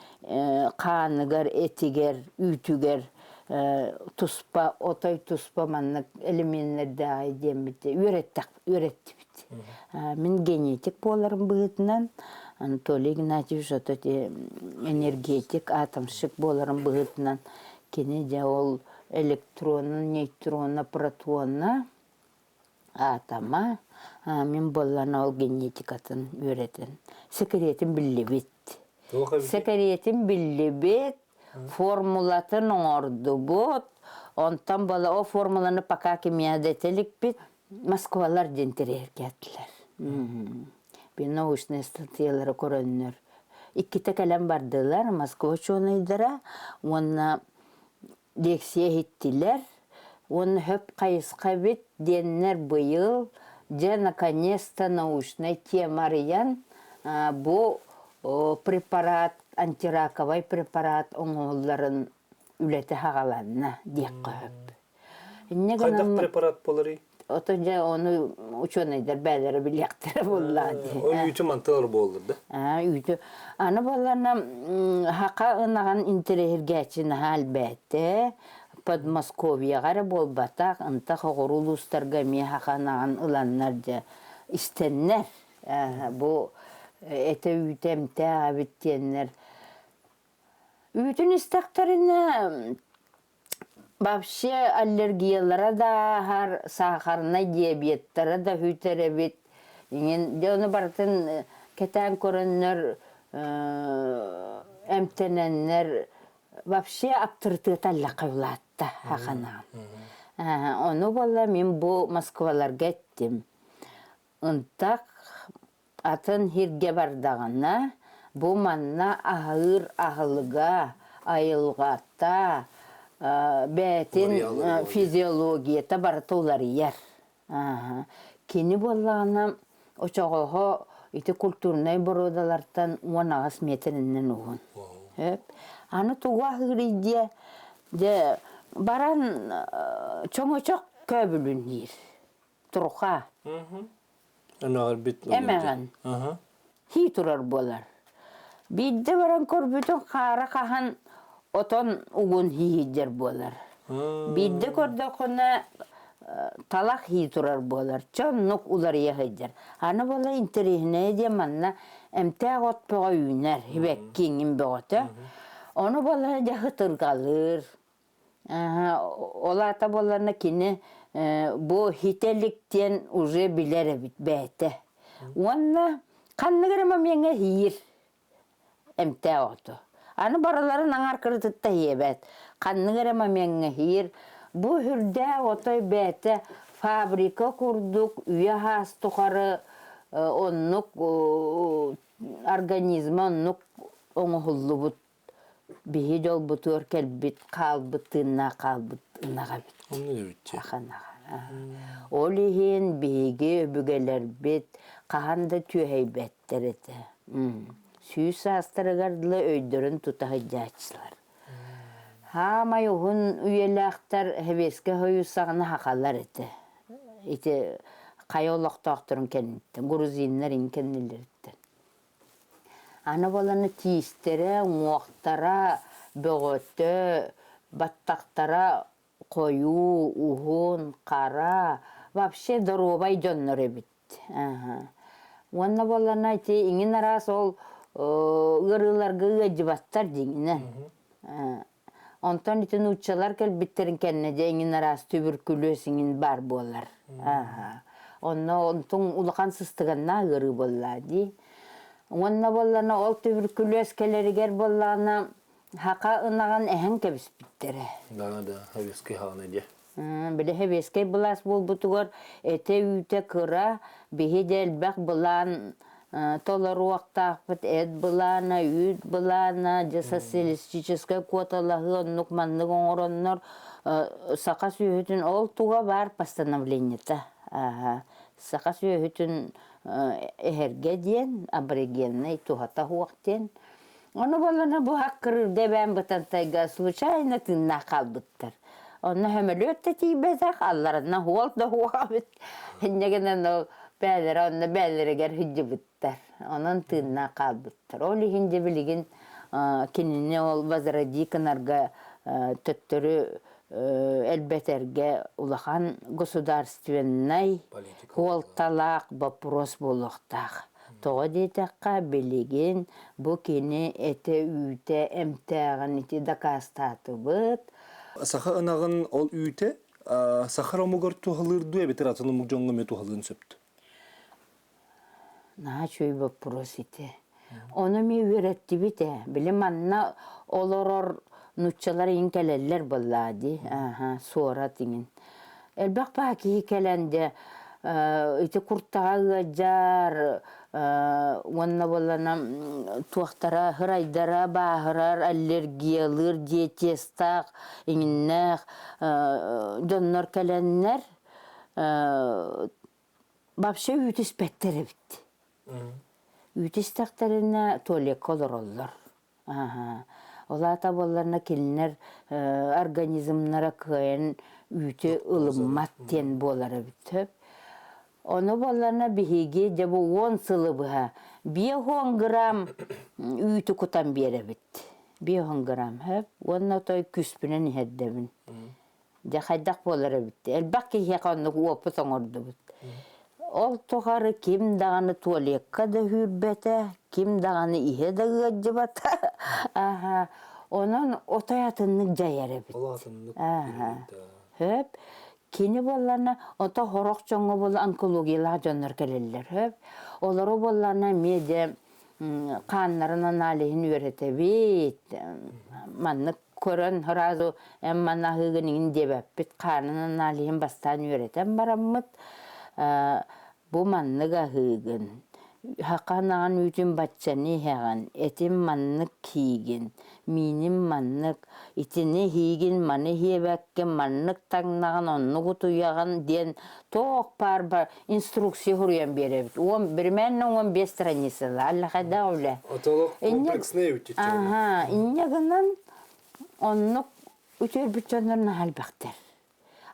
хааныгар этигэр үүтүгэр туспа отой туспа маннык элеменнэрдээҕий диэммит үөрэттэх үөрэттибит мин генетик буоларым быһыытынан Анатолий Игнатьевич ото энергетик атомщик буоларым быһыытынан кини дьэ ол электрона нейтрона протона атома мин буоллаҕына ол генетикатын үөрэтэн секретин биллибит секретин биллибит формулатын оҥордубут онтон буола ол формуланы пока кимиэхэ да этэ иликпит Москвалар диэн интэриэһиргээтилэр би научнай статьялары көрөннөр иккитэ кэлэн бардылар Москва учуонайдара уонна лекция иһиттилэр уонна хөп хайысха эбит диэннэр быйыл дьэ наконец-то научнай тема арыйан бу препарат антираковай препарат оҥоһулларын үлэтэ саҕаланна диэххэ сөп. Инньэ Хайдах гынан препарат буоларый? Ото дьэ ону учуонайдар бээлэрэ билиэхтэрэ буоллаа дии. Ол үүтү мантылар буоллар да? Аа, үүтү. Аны буолларна хака ынаҕын интэриэһиргээччи наһаа элбээтэ. Подмосковьеҕа эрэ буолбатах, ынтах оҕуру улуустарга эмиэ хака ынаҕын ыланнар дьэ истэннэр. Бу этэ үүтэ эмтээх эбит диэннэр. Үүтүн истэхтэринэ Вообще аллергиялара да ааһар, сахарнай диабеттара да үтэр эбит. Иҥин дьэ ону барытын кэтээн көрөннөр эмтэнэннэр вообще аптарытыата аллахха улаатта хаханаан. Ону буолла мин бу Москваларга эттим. Ынтах атын сиргэ бардаҕына, бу манна аһыыр аһылыга, айылҕата, бэйэтин физиологията барыта уларыйар. Кини буоллаҕына очоҕоһо ити культурнай боруодалартан 18 миэтэрэнэн уһун. Аны тугу аһыырый диэ, дьэ баран чоҥочох көөбүлүн диир. Турха. Эмэҕирбит. Эмэҕин. Хии турар буолар. Биирдэ баран көрбүтүн хаара хаһан отон угун хииһийдэр буолар. Биирдэ көрдөххүнэ талах хии турар буолар. Чоннук уларыйа сылдьар. Аны буола интэриэһинэйэ диэн манна эмтээх от бөҕө үүнэр, сибэкки бөҕөтө. Ону буола дьэ ытыргалыыр, Ол аата буолларына кини бу хитэ илик диэн уже билэр эбит бэйэтэ. Уонна ханнык эрэ момеҥҥа иһиир эмтээх оҕото. Аны барыларын аҥаар кырытытта иһиэбэт. Ханнык эрэ момеҥҥа иһиир. Бу үрдээх отой бэйэтэ фабрика курдук үйэ саас тухары оннук организма оннук оҥоһуллубут Биһи дьолбутугар кэлбит хаалбыт тыыннаах хаалбыт ынах эбит. Оннук эбит дии. Ынах. Ол иһин биһиги өбүгэлэрбит хаһан да түөһэйбэттэр этэ. 100 саастарыгар дылы өйдөрүн тута сылдьааччылар. Хаамай уһун үйэлээхтэр Сэбиэскэй Союз саҕана сахалар этэ. Ити хайа олохтоохторун кэнниттэн, грузиннар иҥ кэннилэриттэн. Аны буолан тиистэрэ, уҥуохтара бөҕөтө, баттахтара хойуу, уһун, хара, вообще доруобай дьоннор эбит. Уонна буоллаҕына ити иҥин араас ол ыарыыларга ыалдьыбаттар дьиҥинэн. Онтон ити нууччалар кэлбиттэрин кэннэ дьэ иҥин араас түбүркүлүөс иҥин баар буолар. Онно онтуҥ улахан сыстыганнаах ыарыы буоллаа дии. Уонна буоллана ол түбүркүлүөс кэлэригэр буоллаҕына хака ынаҕын эһэн кэбиспиттэрэ. Да, да, сэбиэскэй хаҕана дьэ. Били сэбиэскэй былаас буолбутугар этэ-үүтэ кыра, биһи да элбэх былаан толоруохтаахпыт эт былаана, үүт былаана, дьэ социалистическай куоталаһыы оннук маннык оҥороннор саха сүөһүтүн ол туга баар постановлениета. Саха сүөһүтүн эһэргэ диэн, аборигеннай туһата суох диэн. Ону буоллана бу хаккырыырда эбээн Бытантайга случайно тыыннаах хаалбыттар. Онно сөмөлүөт да тиийбэтэх, алларынан уол да уоҕабыт. Инньэ гынан ол бээлэрэ онно бээлэригэр сылдьыбыттар. Онон тыыннаах хаалбыттар. Ол иһин дьэ билигин кинини ол возроди гынарга төттөрү элбэтэргэ улахан государственнай суолталаах боппуруос буолуохтаах. Тоҕо диэтэххэ, билигин бу кини этэ-үүтэ эмтээҕин ити дакаастаатыбыт. Саха ынаҕын ол үүтэ сахар омугар туһалыыр дуу эбэтэр атын омук дьоҥҥо эмиэ туһалыан сөп дуу? Наһаа үчүгэй боппуруос ити. Ону эмиэ үөрэттибит ээ. Били манна олорор нууччалар иҥ кэлэллэр буоллаа дии. Ааһа, суорат иҥин. Элбэх баа киһи кэлэн дьэ ити куртаҕа ыалдьар уонна буоллана туохтара һырайдара бааһырар, аллергиялыыр, диетестаах, иҥиннээх дьоннор кэлэннэр вообще үүт испэттэр эбит. Үүт истэхтэринэ туалекка олороллор. Ол аата буолларына кинилэр организмнара кыайан үүтү ылыммат диэн буолар эбит сөп. Ону буолларына биһиги дьэ бу 10 сылы быһа 50 грамм үүтү кутан биэрэбит. 50 грамм сөп. Уонна той күспүнэн иһэрдэбин. Дьэ хайдах буолар эбит. Элбэх киһиэхэ оннук уопут оҥордубут. Ол тухары ким даҕаны туалекка да үүрбэтэ, ким даҕаны иһэ да ыалдьыбата. Аха. Онон отой атыннык дьайар эбит. Ол атыннык Аха. Хөп. Кини буоллана, ото хорох дьоҥҥо буолла онкологиялаах дьоннор кэлэллэр. Хөп. Олору буоллана эмиэ дьэ хааннарын аналиһын үөрэтэбит. Маннык көрөн сразу эн манна аһыыгын иҥин диэбэппит. Хаанын аналиһын бастаан үөрэтэн бараммыт бу маннык аһыыгын, ханаҕын үүтүн баччаны иһэҕин, этим маннык киигин, мииним маннык, итини иһиигин, маны иһиэбэккин, маннык таҥнаҕын, оннук утуйаҕын диэн туох баар бар инструкция суруйан биэрэбит. Уон примерно 15 страницалаах аллахайдаах үлэ. Отолох комплексный эбит Аха, инньэ гынан оннук үтүөрбүт дьоннор наһаа элбэхтэр.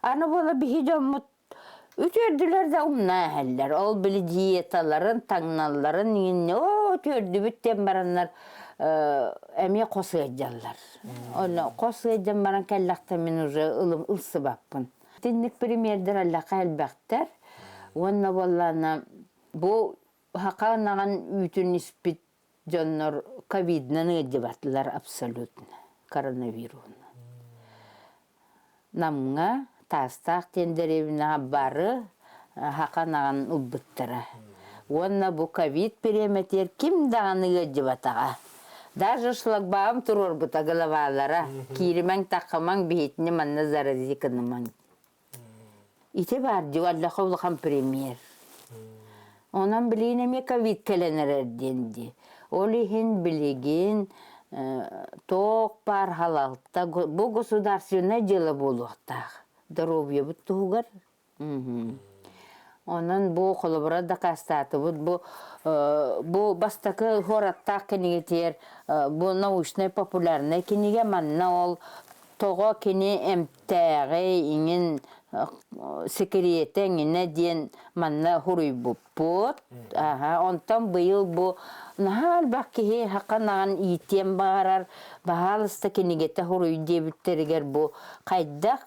Аны буола биһи дьоммут үтүөрдүлэр да умна иһэллэр. Ол били диеталарын, таҥналларын иҥиннэ оо үтүөрдүбүт диэн бараннар эмиэ хос ыалдьаллар. Онно хос ыалдьан баран кэллэхтэ мин уже ылым ылсыбаппын. Итинник примердэр аллаха элбэхтэр. Уонна буоллаана бу хака ынаҕын үүтүн испит дьоннор ковидынан ыалдьыбатылар абсолютно коронавируһунан. Намҥа Таастаах диэн дэриэбинэҕэ бары хака ынаҕын ылбыттара. Уонна бу ковид бириэмэтигэр ким даҕаны ыалдьыбатаҕа. Даже шлагбаум туруорбута главалара кииримэҥ-таххымаҥ биһитини манна зарази гынымаҥ. Ити баар дии Аллаха улахан премьер. Онон билигин эмиэ ковид кэлэн эрэр диэн дии. Ол иһин билигин туох баар халалта бу государственное дело буолуохтаах. Доруобуйабыт туһугар Онон бу холобура дакаастаатыбыт бу бу бастакы хуораттаах кинигэтигэр бу научнай популярнай кинигэ манна ол тоҕо кини эмтээҕи иҥин секретэ иҥинэ диэн манна хуруйбуппут. Аха, онтон быйыл бу наһаа элбэх киһи хаканаҕын иитиэн баҕарар, баһаалыста кинигэтэ хуруй диэбиттэригэр бу хайдах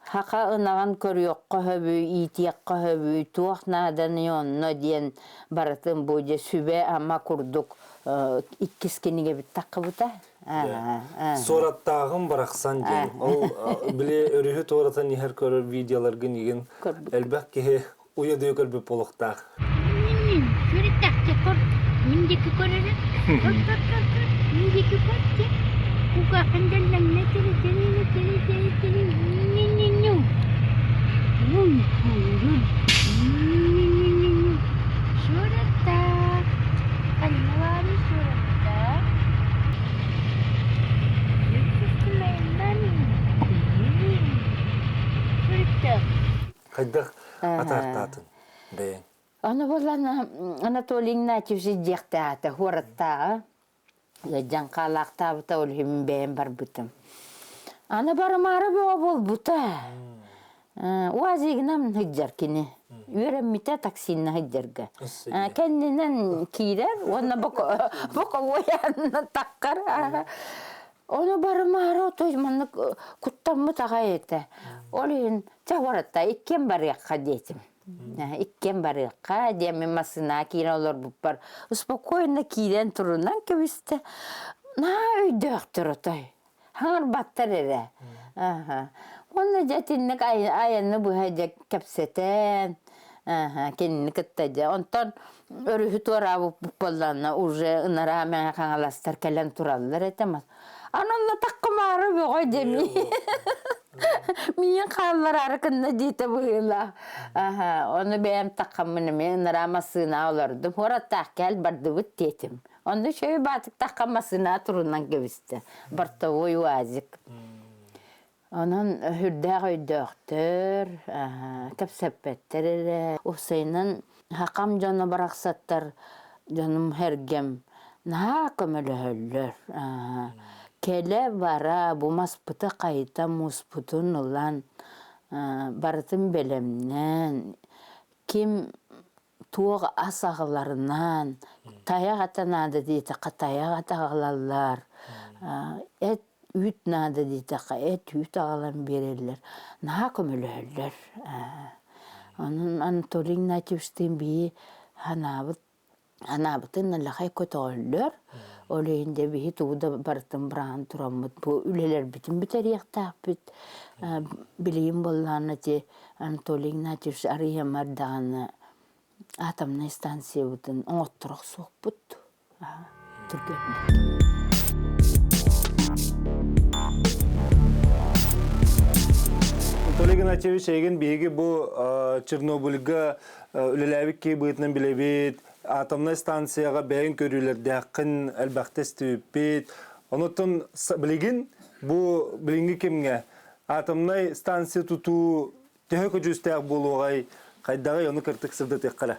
Хаха ынаҕын көрүөххэ сөбүй, иитиэххэ сөбүй, туох нааданый онно диэн барытын бу дьэ сүбэ-ама курдук иккис кинигэбит таххыбыта. Суораттааҕым барахсан диэн. Ол били өрүһү туоратан иһэр көрөр видеоларгын игин элбэх киһи уйадыйа көрбүт буолуохтаах. Сүрүттэхчэ көр, мин диэки көр эрэ. Көр, көр, көр, көр, мин диэки көр, дьэ. Кугаахын дэллэҥнэ тири, тири, тири, тири, тири, ню-ню-ню. Уй, куурун. Ню-ню-ню-ню. Сүрүттэх. Ханналаары сүрүттэх. Сүрүттэх. Хайдах атаартаатын бэйэҥ? Аны буолан Анатолий Игнатьевич дьиэхтээҕитэ, куораттааҕы ыалдьан хаалаахтаабыта, ол иһин бэйэм барбытым. Аны барымаары бөҕө буолбута. УАЗигынан сылдьар кини. Үөрэммитэ таксинна сылдьарга. Кэннинэн киирэр уонна боковой таххар. Ону барымаары отой маннык куттаммыт аҕай этэ. Ол иһин чэ баратта иккиэн барыахха диэтим. Иккиэн барыахха диэн мин массыынаҕа киирэн олорбуппар спокойно киирэн турунан кэбистэ. Наһаа өйдөөхтөр отой. Хаҥырбаттар эрэ. Аха. Уонна дьэ итинник айаны быһа дьэ кэпсэтэн, кинини кытта дьэ. Онтон өрүһү туораабыппыт буоллаҕына уже ынараа Мэҥэ Хаҥаластар кэлэн тураллар этэ. Аны онно таккымаары бөҕө дьэ миин хааллараары кынна диэтэ быһыылаах. Ону бэйэм таккаммын эмиэ ынараа массыына олордум. Хуораттаах кэл бардыбыт диэтим. Онно үчүгэй баатык таххан массыына турунан кэбистэ. Бортовой уазик. Онон сүрдээх өйдөөхтөр, кэпсэппэттэр эрэ. Уопсайынан хакам дьоно барахсаттар, дьонум-сэргэм наһаа көмөлөһөллөр. Кэлэ-бара бу маспыты хайыта мууспутун ылан, барытын бэлэмнээн, ким туох ас аҕаларынан, тайах ата наада диэтэххэ тайах ата аҕалаллар, эт үүт наада диэтэххэ эт үүт аҕалан биэрэллэр, наһаа көмөлөһөллөр. Онон Анатолий Игнатьевичтыын биһи санаабыт анаабытын наллахай көтөҕөллөр. Ол иһин дьэ биһи тугу да барытын быраҕан тураммыт бу үлэлэрбитин бүтэриэхтээхпит. Билигин буоллаҕына ити Анатолий Игнатьевич арыйамар даҕаны атомнай станциябытын оҥотторо охсуохпут. Түргэнник. Анатолий Игнатьевич, эйигин биһиги бу Чернобыльга үлэлээбит киһи быһыытынан билэбит, атомнай станцияҕа бэйэҥ көрүүлэрдээххин элбэхтэ истибиппит. Онуттан билигин бу билиҥҥи кэмҥэ атомнай станция тутуу төһө көдьүүстээх буолуоҕай, хайдаҕый ону кыртык сырдатыахха эрэ.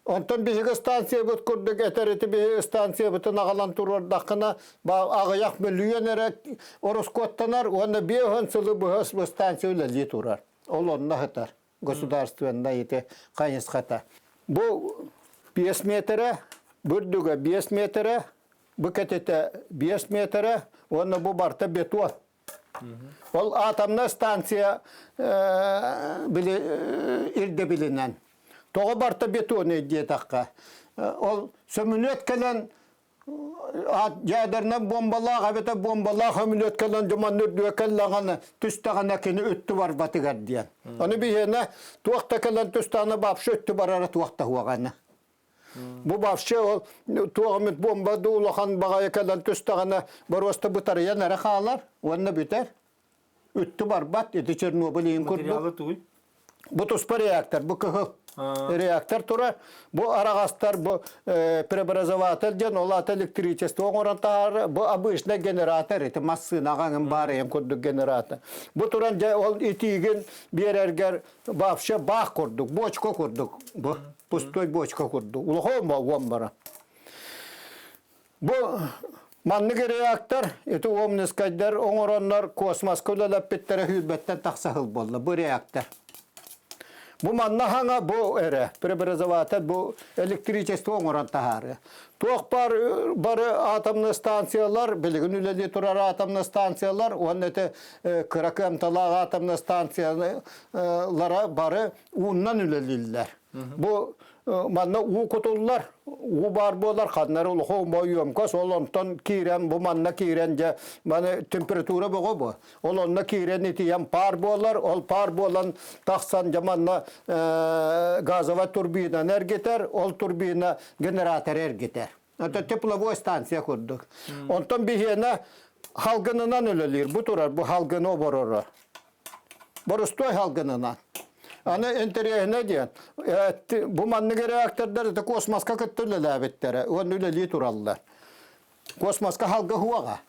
Онтон биһиги станциябыт курдук этэр ити биһиги станциябытын аҕалан туруордаххына аҕыйах мөлүйүөн эрэ ороскуоттанар уонна 50 сылы быһа станция үлэлии турар. Ол онно сытар. Государственнай ити хайысхата. Бу 5 метрэ, үрдүгэ 5 метрэ, бу кэтитэ 5 метрэ уонна бу барта бетон. Ол атомнай станция били ирдэбилинэн. Тоҕо барта бетонный диэтэххэ, ол сөмүлүөт кэлэн ядернай бомбалаах эбэтэр бомбалаах сөмүлүөт кэлэн дьомонну үрдүгэ кэллэҕинэ түстэҕинэ кини үттү барбатыгар диэн. Ону биһиэнэ туох да кэлэн түстэҕинэ вообще үттү барара туох да суоҕана. Бу вообще ол туох эмит бомба да улахан баҕайы кэлэн түстэҕинэ боруоста бытарыйан эрэ хаалар уонна бүтэр. Үттү барбат, ити Чернобыль иһин курдук. Материалы тугуй? Бу туспа реактор, бу кыһыл реактор турар. Бу араҕастар, бу преобразователь диэн, ол аата электричество оҥорон таһаарар. Бу обычный генератор, ити массыынаҕа эҥин баар эйэн курдук генератор. Бу туран дьэ ол итиигин биэрэргэр вообще баах курдук, бочка курдук. Бу пустой бочка курдук. Улахан уон бара. Бу маннык реактор ити омнискайдар оҥороннор космоска үлэлэппиттэрэ сүүрбэттэн тахса сыл буолла бу реактор. Бу манна хаҥа бу эрэ преобразователь бу электричество оҥорон таһаарыа. Туох бар бары атомный станциялар, билигин үлэлии турар атомный станциялар уонна ити кыра кыамталаах атомный станциялара бары ууннан үлэлииллэр. Бу манна уу кутуллар, уу баар буолар, ханнары улахан бойуомкас, ол онтон киирэн, бу манна киирэн дьэ, маны температура бөҕө бу. Ол онно киирэн итийэн паар буолар, ол паар буолан тахсан дьэ манна газовай турбинаны эргитэр, ол турбина генераторы эргитэр. Это тепловой станция курдук. Онтон биһиэнэ халгынынан үлэлиир, бу турар, бу халгыны обороро. Боростуой халгынынан. Аны интэриэһинэ диэн, бу маннык реактордар это космоска кытта үлэлээбиттэрэ уонна үлэлии тураллар. Космоска халга хуаҕа.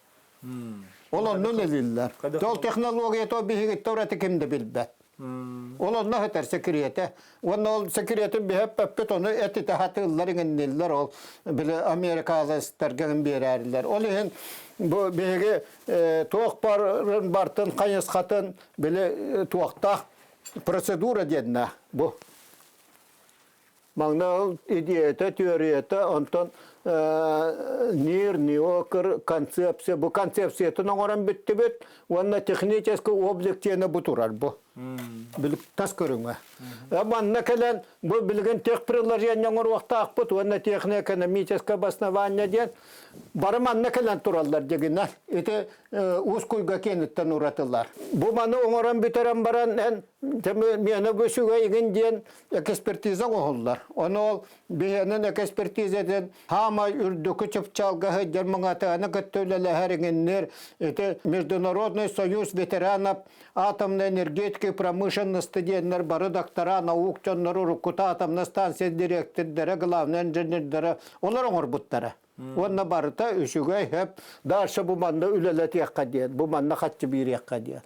Ол онно үлэлииллэр. Ол технологията биһигиттэ ураты ким да билбэт. Ол онно сытар секретэ. Уонна ол секретин биһэппэппит, ону этитэ хатыыллар иҥинниллэр, ол били америкалыстарга биэрээрилэр. Ол иһин бу биһиги туох барын бартын хайысхатын били туохтаах процедура диэннэ бу. Маҥна идеята, теорията, онтон НИР, НИОКР концепция, бу концепциятын оҥорон бүттүбүт уонна технический облик диэни бу турар бу. Тас көрүҥэ. Манна кэлэн бу билигин техприложение оҥоруохтаахпыт уонна техно-экономическое обоснование диэн бары манна кэлэн тураллар дегинэ. Ити уус куйга киэниттэн уратылар. Бу маны оҥорон бүтэрэн баран эн миэнэ бу үчүгэй диэн экспертиза оҥоһуллар. Ону ол биһиэнин экспертизатын хаамай үрдүкү чыпчаалга сылдьар муҥатыаны кытта үлэлэһэр иҥиннир ити Международный союз ветеранов атомной энергетики промышленности диэннэр бары доктора наук дьоннору уруккута атомнай станция дириэктирдэрэ, главный инженердэрэ олор оҥорбуттара. Уонна барыта үчүгэй хөп дальше бу манна үлэлэтиэххэ диэн, бу манна хаччы биэриэххэ диэн.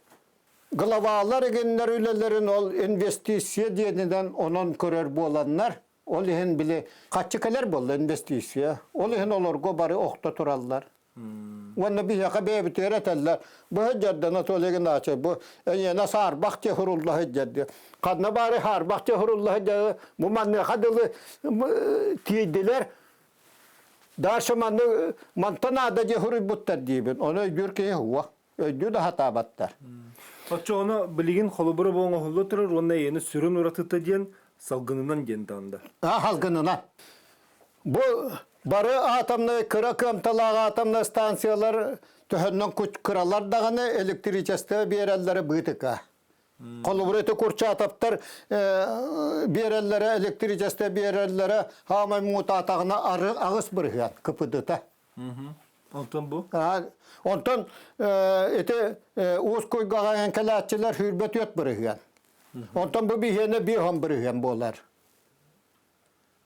Главалар игиннэр үлэлэрин ол инвестиция диэнинэн онон көрөр буоланнар, ол иһин били хаччы кэлэр буолла инвестиция. Ол иһин олорго бары охто тураллар. Уонна биһиэхэ бэйэбитигэр этэллэр, бу сылдьарда Анатолий Игнатьевич, бу эйиэнэ саарбах дьиэ сурулла сылдьар диye. Ханна баары саарбах дьиэ сурулла сылдьар, бу маныаха дылы тиийдилэр, Дальше манны мантан аада дьиэ суруйбуттар диибин, ону өйдүүр киһи уо, өйдүү да сатаабаттар. Оччоҕуна билигин холобура бу оҥоһулла турар уонна эйиэнэ сүрүн уратыта диэн салгынынан диэн даҕанда. А салгынынан. Бу бары атомнай кыра кыамталаах атомнай станциялар төһөннөн кыралар даҕаны электричество биэрэллэрэ быытыка. Холобура ити Курчатовтар биэрэллэрэ электричество биэрэллэрэ хаамай муҥутаатаҕына 8% КПД-та. Онтон бу? Онтон ити Уус Куйгаҕа кэлээччилэр 24%. Онтон бу биһиэнэ 5% буолар.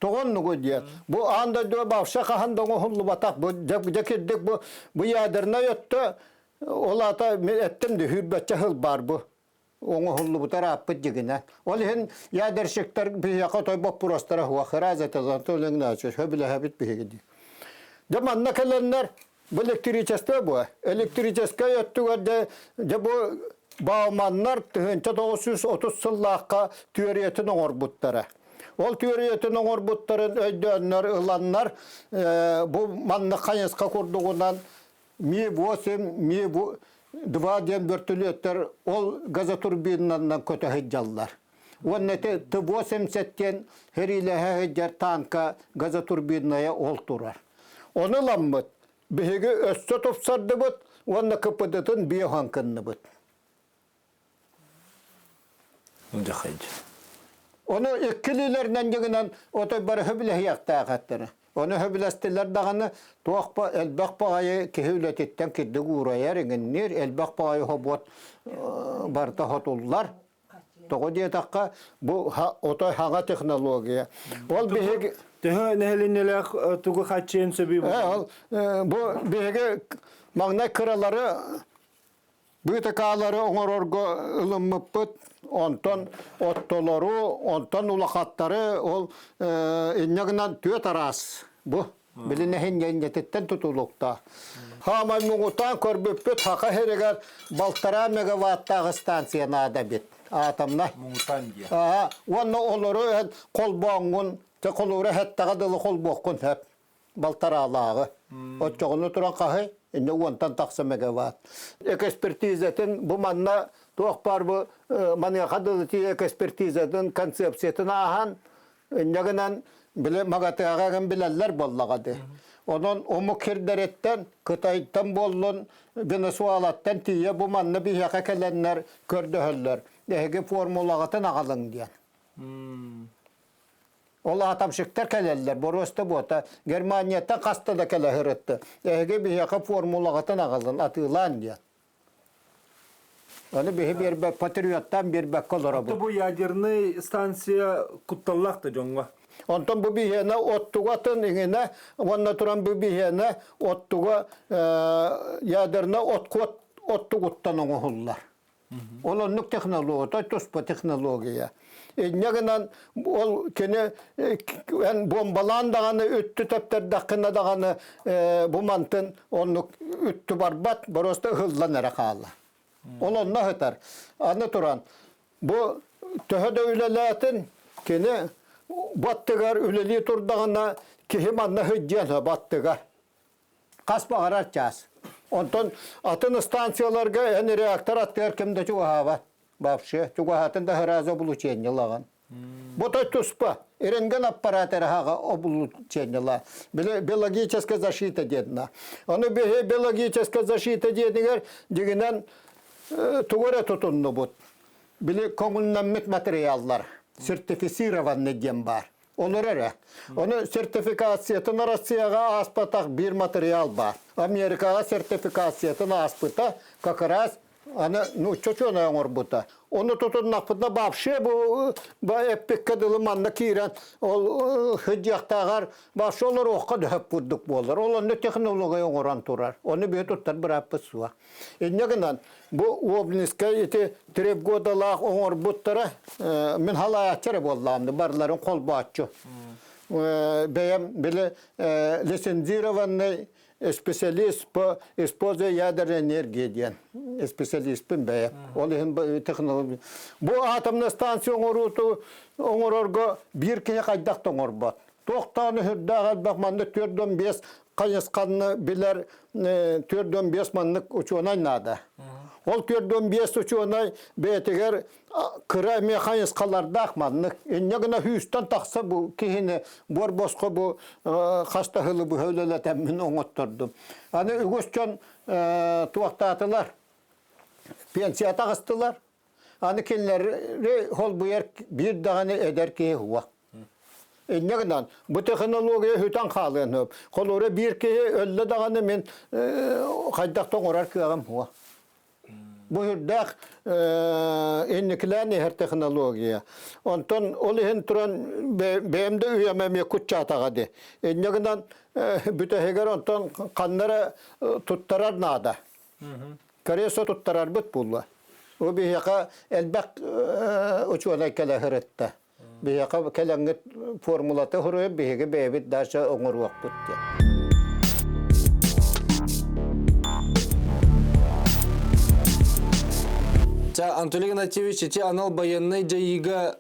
Тоҕо оннугуй диэн. Бу аан дойдуга вообще хаһан да оҥоһуллубатах. Бу дьэ кирдик бу бу ядернай өттө ол аата мен эттим да сүүрбэччэ сыл баар бу оҥоһуллубута ырааппыт дьигинэ. Ол иһин ядерщиктар биһиэхэ отой боппуруостара суох. Ыраас этэ Анатолий Игнатьевич сөбүлэһэбит биһиги дии. Дьэ манна кэлэннэр Бу электричество бу. Электрическэй өттүгэр дьэ, дьэ бу Бауманнар 1930 сыллаахха түөрүйэтин оҥорбуттара. Ол түөрүйэтин оҥорбуттарын өйдөөннөр ыланнар бу маннык хайысха курдугунан Ми-8, Ми-2 диэн бөртүлүөттэр ол газотурбинанан көтө сылдьаллар. Уонна ити Т-80 диэн сэриилэһэ сылдьар танка газотурбинная ол турар. Ону ыламмыт, биһиги өссө тупсардыбыт уонна КПД-тын биохан кынныбыт. Ону иккилиилэринэн дьигинэн отой бары сөбүлэһиэхтээх эттэри. Ону сөбүлэстилэр даҕаны туох ба элбэх баҕайы киһи үлэтиттэн кирдик уурайар, иҥинниир, элбэх баҕайы хобуот барыта хотуллар. Тоҕо диэтэххэ, бу отой хаҥа технология. Ол биһиги Төһө нэһилиэнньэлээх тугу хааччыйан сөбүй бу? Ол бу биһиги маҥнай кыралары быытыкаалары оҥорорго ылыммыппыт. Онтон оттолору, онтон улахаттары ол инньэ гынан түөрт араас бу Билин нэһилиэнньэтиттэн тутулуктаах. Хаамай муҥутаан көрбүппүт Саха сиригэр балтараа мегаваттаах станция наада эбит. Атомнай. Муҥутаан диэн. Аа, уонна олору эн холбооҥҥун, те холуура хэттэҕэ дылы холбуоххун сөп. Балтараалааҕы. Оччоҕуна туран хаһый? Инне уонтан тахса мегаватт. Экспертизатын бу манна туох баар бу маныаха дылы экспертизатын концепциятын ааһан Инньэ гынан, били МАГАТЭ-ҕа гын билэллэр буоллаҕа дии. Онон омук сирдэриттэн, Кытайтан буоллун, Венесуэлаттан тиийэ бу манна биһиэхэ кэлэннэр көрдөһөллөр. Эһиги формулаҕытын аҕалыҥ диэн. Ол атомщиктар кэлэллэр, боруоста буота. Германияттан хаста да кэлэ сырытты. Эһиги биһиэхэ формулаҕытын аҕалын, атыылаан диэн. Аны биһи биэрбэт, патриоттаан биэрбэккэ олоробут. Бу ядерный станция кутталлаах да дьоҥҥо. Онтон бу биһиэнэ оттуга атын иҥинэ уонна туран бу биһиэнэ оттуга ядерный откод оттугуттан оҥоһуллар. Ол оннук технология, туспа технология. Инньэ гынан ол кини эн бомбалаан даҕаны үттү тэптэрдэххинэ даҕаны бу мантын оннук үттү барбат, боруоста ыһыллан эрэ хаалла. Ол онно сытар. Аны туран, бу төһө да үлэлээтин, кини баттыгар үлэлии турдаҕына киһи манна сылдьыан баттыгар. Хас баҕарар чаас. Онтон атын станцияларга эн реактор аттыгар ким да чугаһаабат. Вообще, чугаһаатын да сразу облучение ылаҕын. Бу туспа рентген аппарат эрэ хаҕа облучениела. Биологическая защита диэнна. Аны биһи биологическая защита диэнигэр дьигинэн тугу эрэ тутуннубут. Били көҥүллэммит материаллар сертифицированный диэн баар. Олор эрэ. Ону сертификациятын Россияҕа ааспатах биир материал баар. Америкаҕа сертификациятын ааспыта как раз аны нуучча учуонай оҥорбута. Ону тутуннахпытына вообще бу эппиккэ дылы манна киирэн ол сылдьыахтааҕар вообще олоруохха дөһөп курдук буолар. Ол онно технология оҥорон турар. Ону биһи туттар бырааппыт суох. Инньэ гынан бу Обнинскай ити требгодалаах оҥорбуттара мин халааччы эрэ буоллаҕым барыларын холбооччу. Бэйэм били лицензированный специалист по использованию ядерной энергии диэн специалистпин бэйэ. Ол иһин технология. Бу атомная станция оҥорууту оҥорорго биир киһи хайдах да оҥорбот. Туохтаан үһүрдээх элбэх маннык 415 хайысханы билэр 415 маннык учуонай наада. Ол 415 учуонай бэйэтигэр кыра эмиэ хайысхалардаах маннык. Инньэ гына сүүстэн тахса бу киһини буор босхо бу хас да сылы быһа үлэлэтэммин оҥоттордум. Аны үгүс дьон туохтаатылар, пенсия таҕыстылар. Аны кинилэри холбуйар биир даҕаны эдэр киһи суох. Инньэ гынан бу технология сүтэн хаалыан сөп. Холобура биир киһи өллө даҕаны мин хайдах да оҥорор кыаҕым суох. Бу сүрдээх инникилээн иһэр технология. Онтон ол иһин туран бэйэм да үйэм эмиэ куччаатаҕа дии. Инньэ гынан бүтэһигэр онтон ханна эрэ туттарар наада. Корея туттарарбыт буолла. Бу биһиэхэ элбэх учуонай кэлэ сырытта. Биһиэхэ кэлэҥҥит формулата суруйан биһиги бэйэбит дальше оҥоруохпут диэн. Ча, Анатолий Игнатьевич, ити анал байыаннай дьайыыга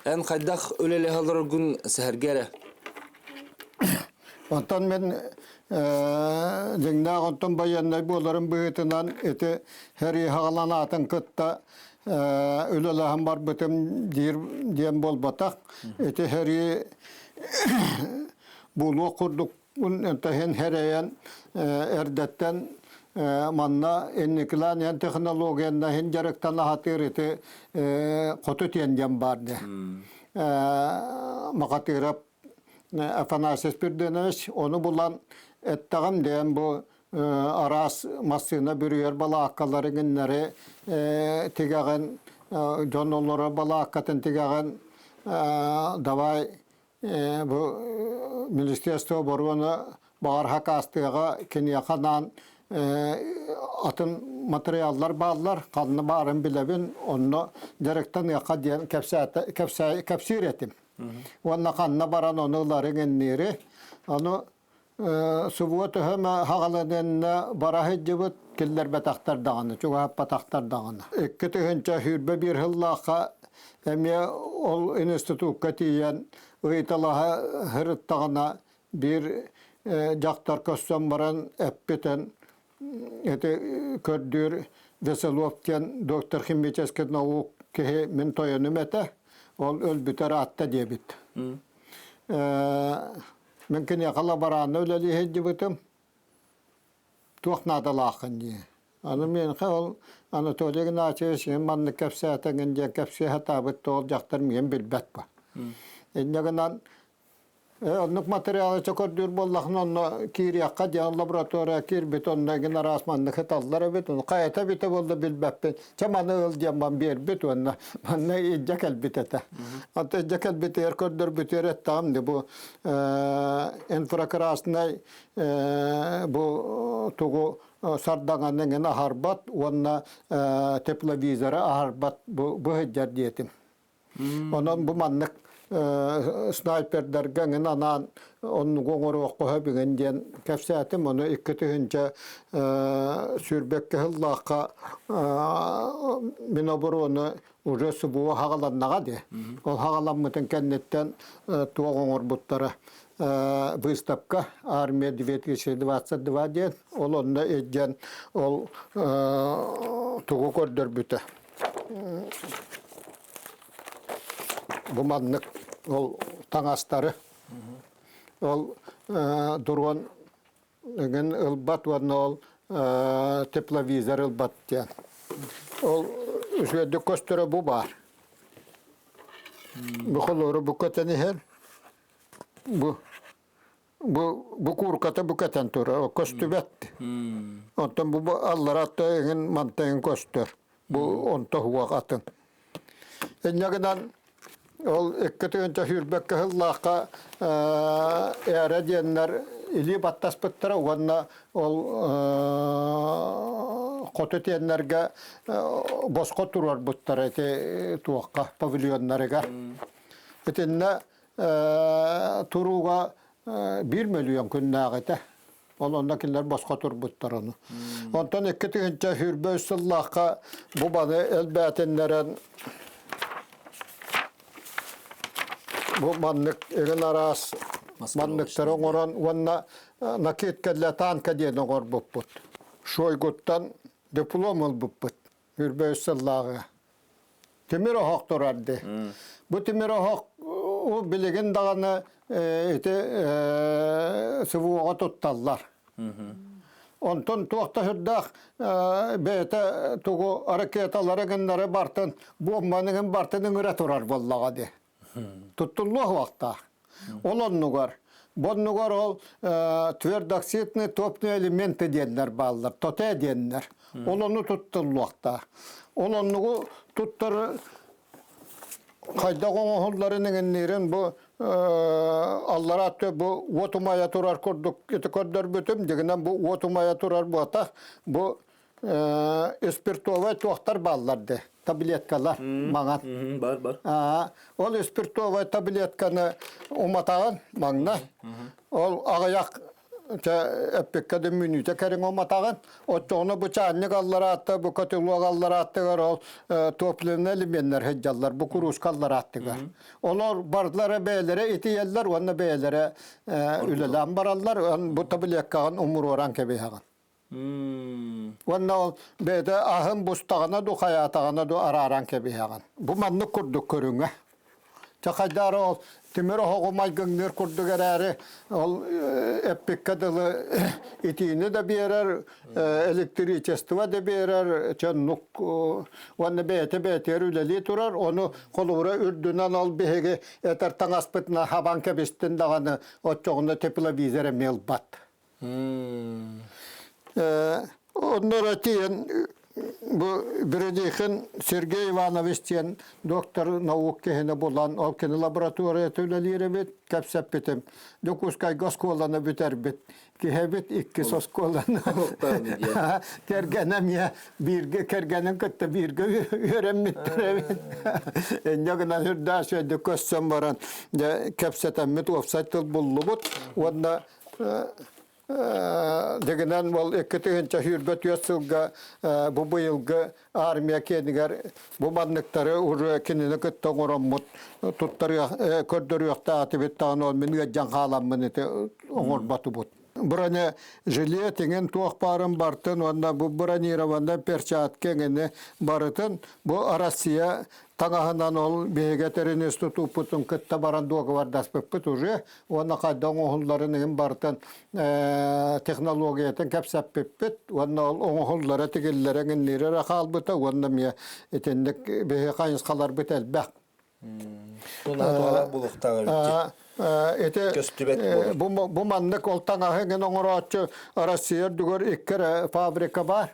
эн хайдах үлэлэһэ олороргун сэһэргэ эрэ. Онтон мин дьиҥнээх онтон байыаннай буоларым быһыытынан ити сэрии саҕаланаатын кытта үлэлэһэн барбытым диир диэн буолбатах. Ити сэрии буолуох курдук иһин сэрэйэн эрдэттэн манна инникилээн иһэн технологиянан иһин дьарыктана сатыыр ити хоту тиэн диэн баар дии. Махатыырап Афанасий Спирдонович ону булан эттэҕим диэн бу араас массыына бүрүйэр балааккалары гиннэри тигэҕин дьон олорор балааккатын тигэҕин давай бу Министерство обороны баҕар хакаастыаҕа киниэхэ анаан атын матырыйааллар бааллар ханна баарын билэбин онно дьарыктаныахха диэн кэпсиир этим Уонна ханна баран ону ыларыҥ инниири. Ону субуо төһө эмэ хаҕаланыанна бара сылдьыбыт киллэрбэтэхтэр даҕаны, чугаһаппатахтар даҕаны. 2021 сыллаахха эмиэ ол институкка тиийэн ыйыталаһа сырыттаҕына биир дьахтар көрсөн баран эппитин ити көрдүүр Веселов диэн доктор химических наук киһи мин тойонум этэ. Ол өлбүтэ ыраатта диэбит. Мин киниэхэ лаборанна үлэлии сылдьыбытым. Туох наадалааххын дии. Аны миэнхэ ол Анатолий Игнатьевич мин маннык кэпсээтэҥин диэн кэпсии сатаабыт да ол дьахтар миигин билбэт ба. Инньэ гынан Оннук материалы чөкөрдүүр буоллахына онно киириэххэ диэн лаборатория киирбит онно игин араас маннык ыталлар эбит хайата эбитэ буолла билбэппин чэ маны ыл диэн бан биэрбит уонна манна илдьэ кэлбит этэ онто илдьэ кэлбитигэр көрдөрбүтүгэр эттэҕим ди бу инфракрасный бу тугу сардаҥаны иҥин аһарбат уонна тепловизоры аһарбат бу бу диэтим Онон бу маннык снайпердарга эҥин анаан оннугу оҥоруохха сөп игин диэн кэпсээтим. Ону 2022 сыллаахха Минобороны уже СВО хаҕаланнаҕа дии. Ол хаҕаламмытын кэнниттэн туох оҥорбуттара выставка «Армия 2022» диэн ол онно илдьэн ол тугу көрдөрбүтэ. Бу маннык ол таҥастары ол дрон эҥин ылбат уонна ол тепловизор ылбат диэн. Ол үчүгэйдик көстөрө бу баар. Бу холуору бу көтөн иһэр. Бу Бу бу куурката бу кэтэн турар, көстүбэт. Онтон бу аллара эҥин манта эҥин көстөр. Бу онто уһуох атын. Инньэ гынан ол 2021 сыллаахха ээрэ диэннэр илии баттаспыттара уонна ол хоту тиэннэргэ босхо туруорбуттара ити туохха павильоннарыгар. Итиннэ турууга 1 мөлүйүөн күннээҕитэ. Ол онно кинилэр босхо турбуттар ону. Онтон 2023 сыллаахха бу баны элбээтиннэрэн бу маннык игин араас манныктары оҥорон уонна накидка для танка диэн оҥорбуппут. Шойгуттан диплом ылбыппыт. 23 сыллааҕы. Тимир оһох турар дии. Бу тимир оһох билигин даҕаны ити СВО-ҕа тутталлар. Онтон туох да сүрдээх бэйэтэ тугу ракеталары гыннары бартын, буомбаны бартын ыҥыра турар буоллаҕа дии. Туттуллуох уохтаах. Ол оннугар, бу оннугар ол твердоксидные топные элементы диэннэр бааллар, ТОТЭ диэннэр. Ол ону туттуллуохтаах. Ол оннугу туттар хайдах оҥоһулларын иҥинниирин бу аллараа бу уот умайа турар курдук ити көрдөрбүтүм дьигинэн бу уот умайа турар буотах бу спиртовай туохтар бааллар де таблеткалар маҥан бар бар ол спиртовай таблетканы уматаҕын маҥна ол аҕыйах эппиккэ да мүнүүтэ кэриҥэ уматаҕын оччоҕуна бу чаанньык аллараатта бу котелок алларааттыгар ол топливный элеменнэр сылдьаллар бу курууска алларааттыгар олор бардылара бэйэлэрэ итийэллэр уонна бэйэлэрэ үлэлээн бараллар бу таблеткаҕын умуруоран кэбиһэҕин Уонна ол бэйэтэ аһын бустаҕына ду хайаатаҕына ду арааран кэбиһэҕин. Бу маннык курдук көрүҥэ. Чэ хайдаары ол тимир оһоҕу майгыҥныыр курдук эрээри ол эппиккэ дылы итиини да биэрэр, электричество да биэрэр, чэ оннук уонна бэйэтэ бэйэтигэр үлэлии турар. Ону холобура үрдүнэн ол биһиги этэр таҥаспытынан хабан кэбистин даҕаны оччоҕуна тепловизор эмиэ ылбат. Онно тиийэн бу Бередихин Сергей Иванович диэн доктор наук киһини булан, ол кини лабораторията үлэлиир эбит, кэпсэппитим. Дьокуускайга оскуоланы бүтэрбит. Киһэбит иккис оскуоланы. Кэргэнэ эмиэ бииргэ кэргэнин кытта бииргэ үөрэммиттэр эбит. Инньэ гынан үрдээх үчүгэйдик көрсөн баран, дьэ кэпсэтэммит уопсай тыл буллубут уонна Дэгинэн ол 2024 сылга бу быйылгы армия киэнигэр бу манныктары уже кинини кытта оҥороммут туттарыах көрдөрүөхтээх даҕаны ол мин ыалдьан хааламмын ити оҥорботубут. Бронежилет иҥин туох баарын бартын уонна бу бронированный перчатка иҥини барытын бу Россия таҥаһынан ол биһиги этэрин институппутун кытта баран дуогабардаспыппыт уже уонна хайдах оҥоһулларын иһин барытын технологиятын кэпсэппиппит уонна ол оҥоһуллара тигиллэрэ иҥинниирэ эрэ хаалбыта уонна эмиэ итинник биһиги хайысхаларбыт элбэх. Туһалаах буолуохтаах эбит. Ити Көстүбэт бу, бу маннык ол таҥаһы иҥин оҥорооччу Россия үрдүгэр икки эрэ фабрика баар.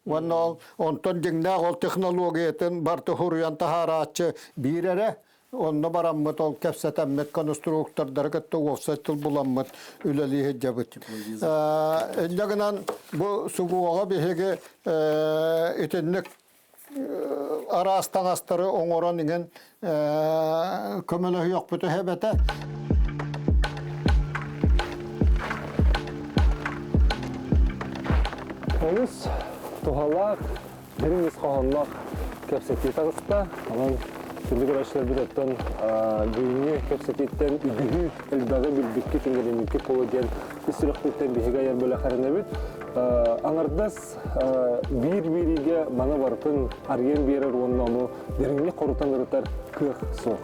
Уонна ол онтон дьиҥнээх ол технологиятын барыта суруйан таһаарааччы биир эрэ. Онно бараммыт ол кэпсэтэммит конструктордары кытта уопсай тыл буламмыт үлэлии сылдьабыт. Инньэ гынан бу СУГУ-ҕа биһиги итинник араас таҥастары оҥорон иҥэн көмөлөһүөхпүт эбэтэ. Олус туһалаах, дириҥ ис хоһоонноох кэпсэтии таҕыста. Онон күндү көрөөччүлэрбит оттон бүгүҥҥү кэпсэтииттэн үгүһү элбэҕи билбиккит, иҥэриммиккит буолуо диэн ис сүрэхпиттэн биһиги айар бөлөх эрэнэбит. Аҥардас биир биэриигэ маны барытын арыйан биэрэр уонна ону дириҥник хорутан ырытар кыах суох.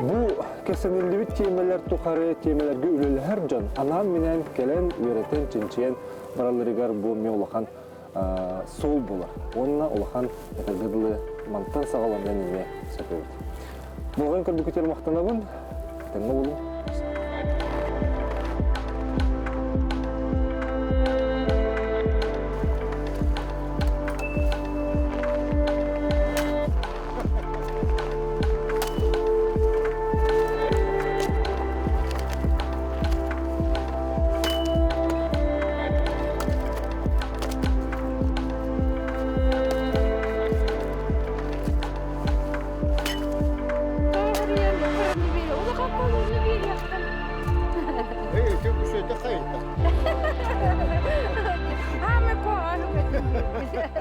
Бу кэпсэниллибит тиэмэлэр тухары тиэмэлэргэ үлэлэһэр дьон анаан-минээн кэлэн, үөрэтэн, чинчийэн баралларыгар бу эмиэ улахан суол буолар. Уонна улахан этэргэ дылы мантан саҕаланыан эмиэ сөп эбит. Болҕойон көрбүккүтүгэр махтанабын. Тэҥҥэ буолуҥ. Эй, ты Көрбүт.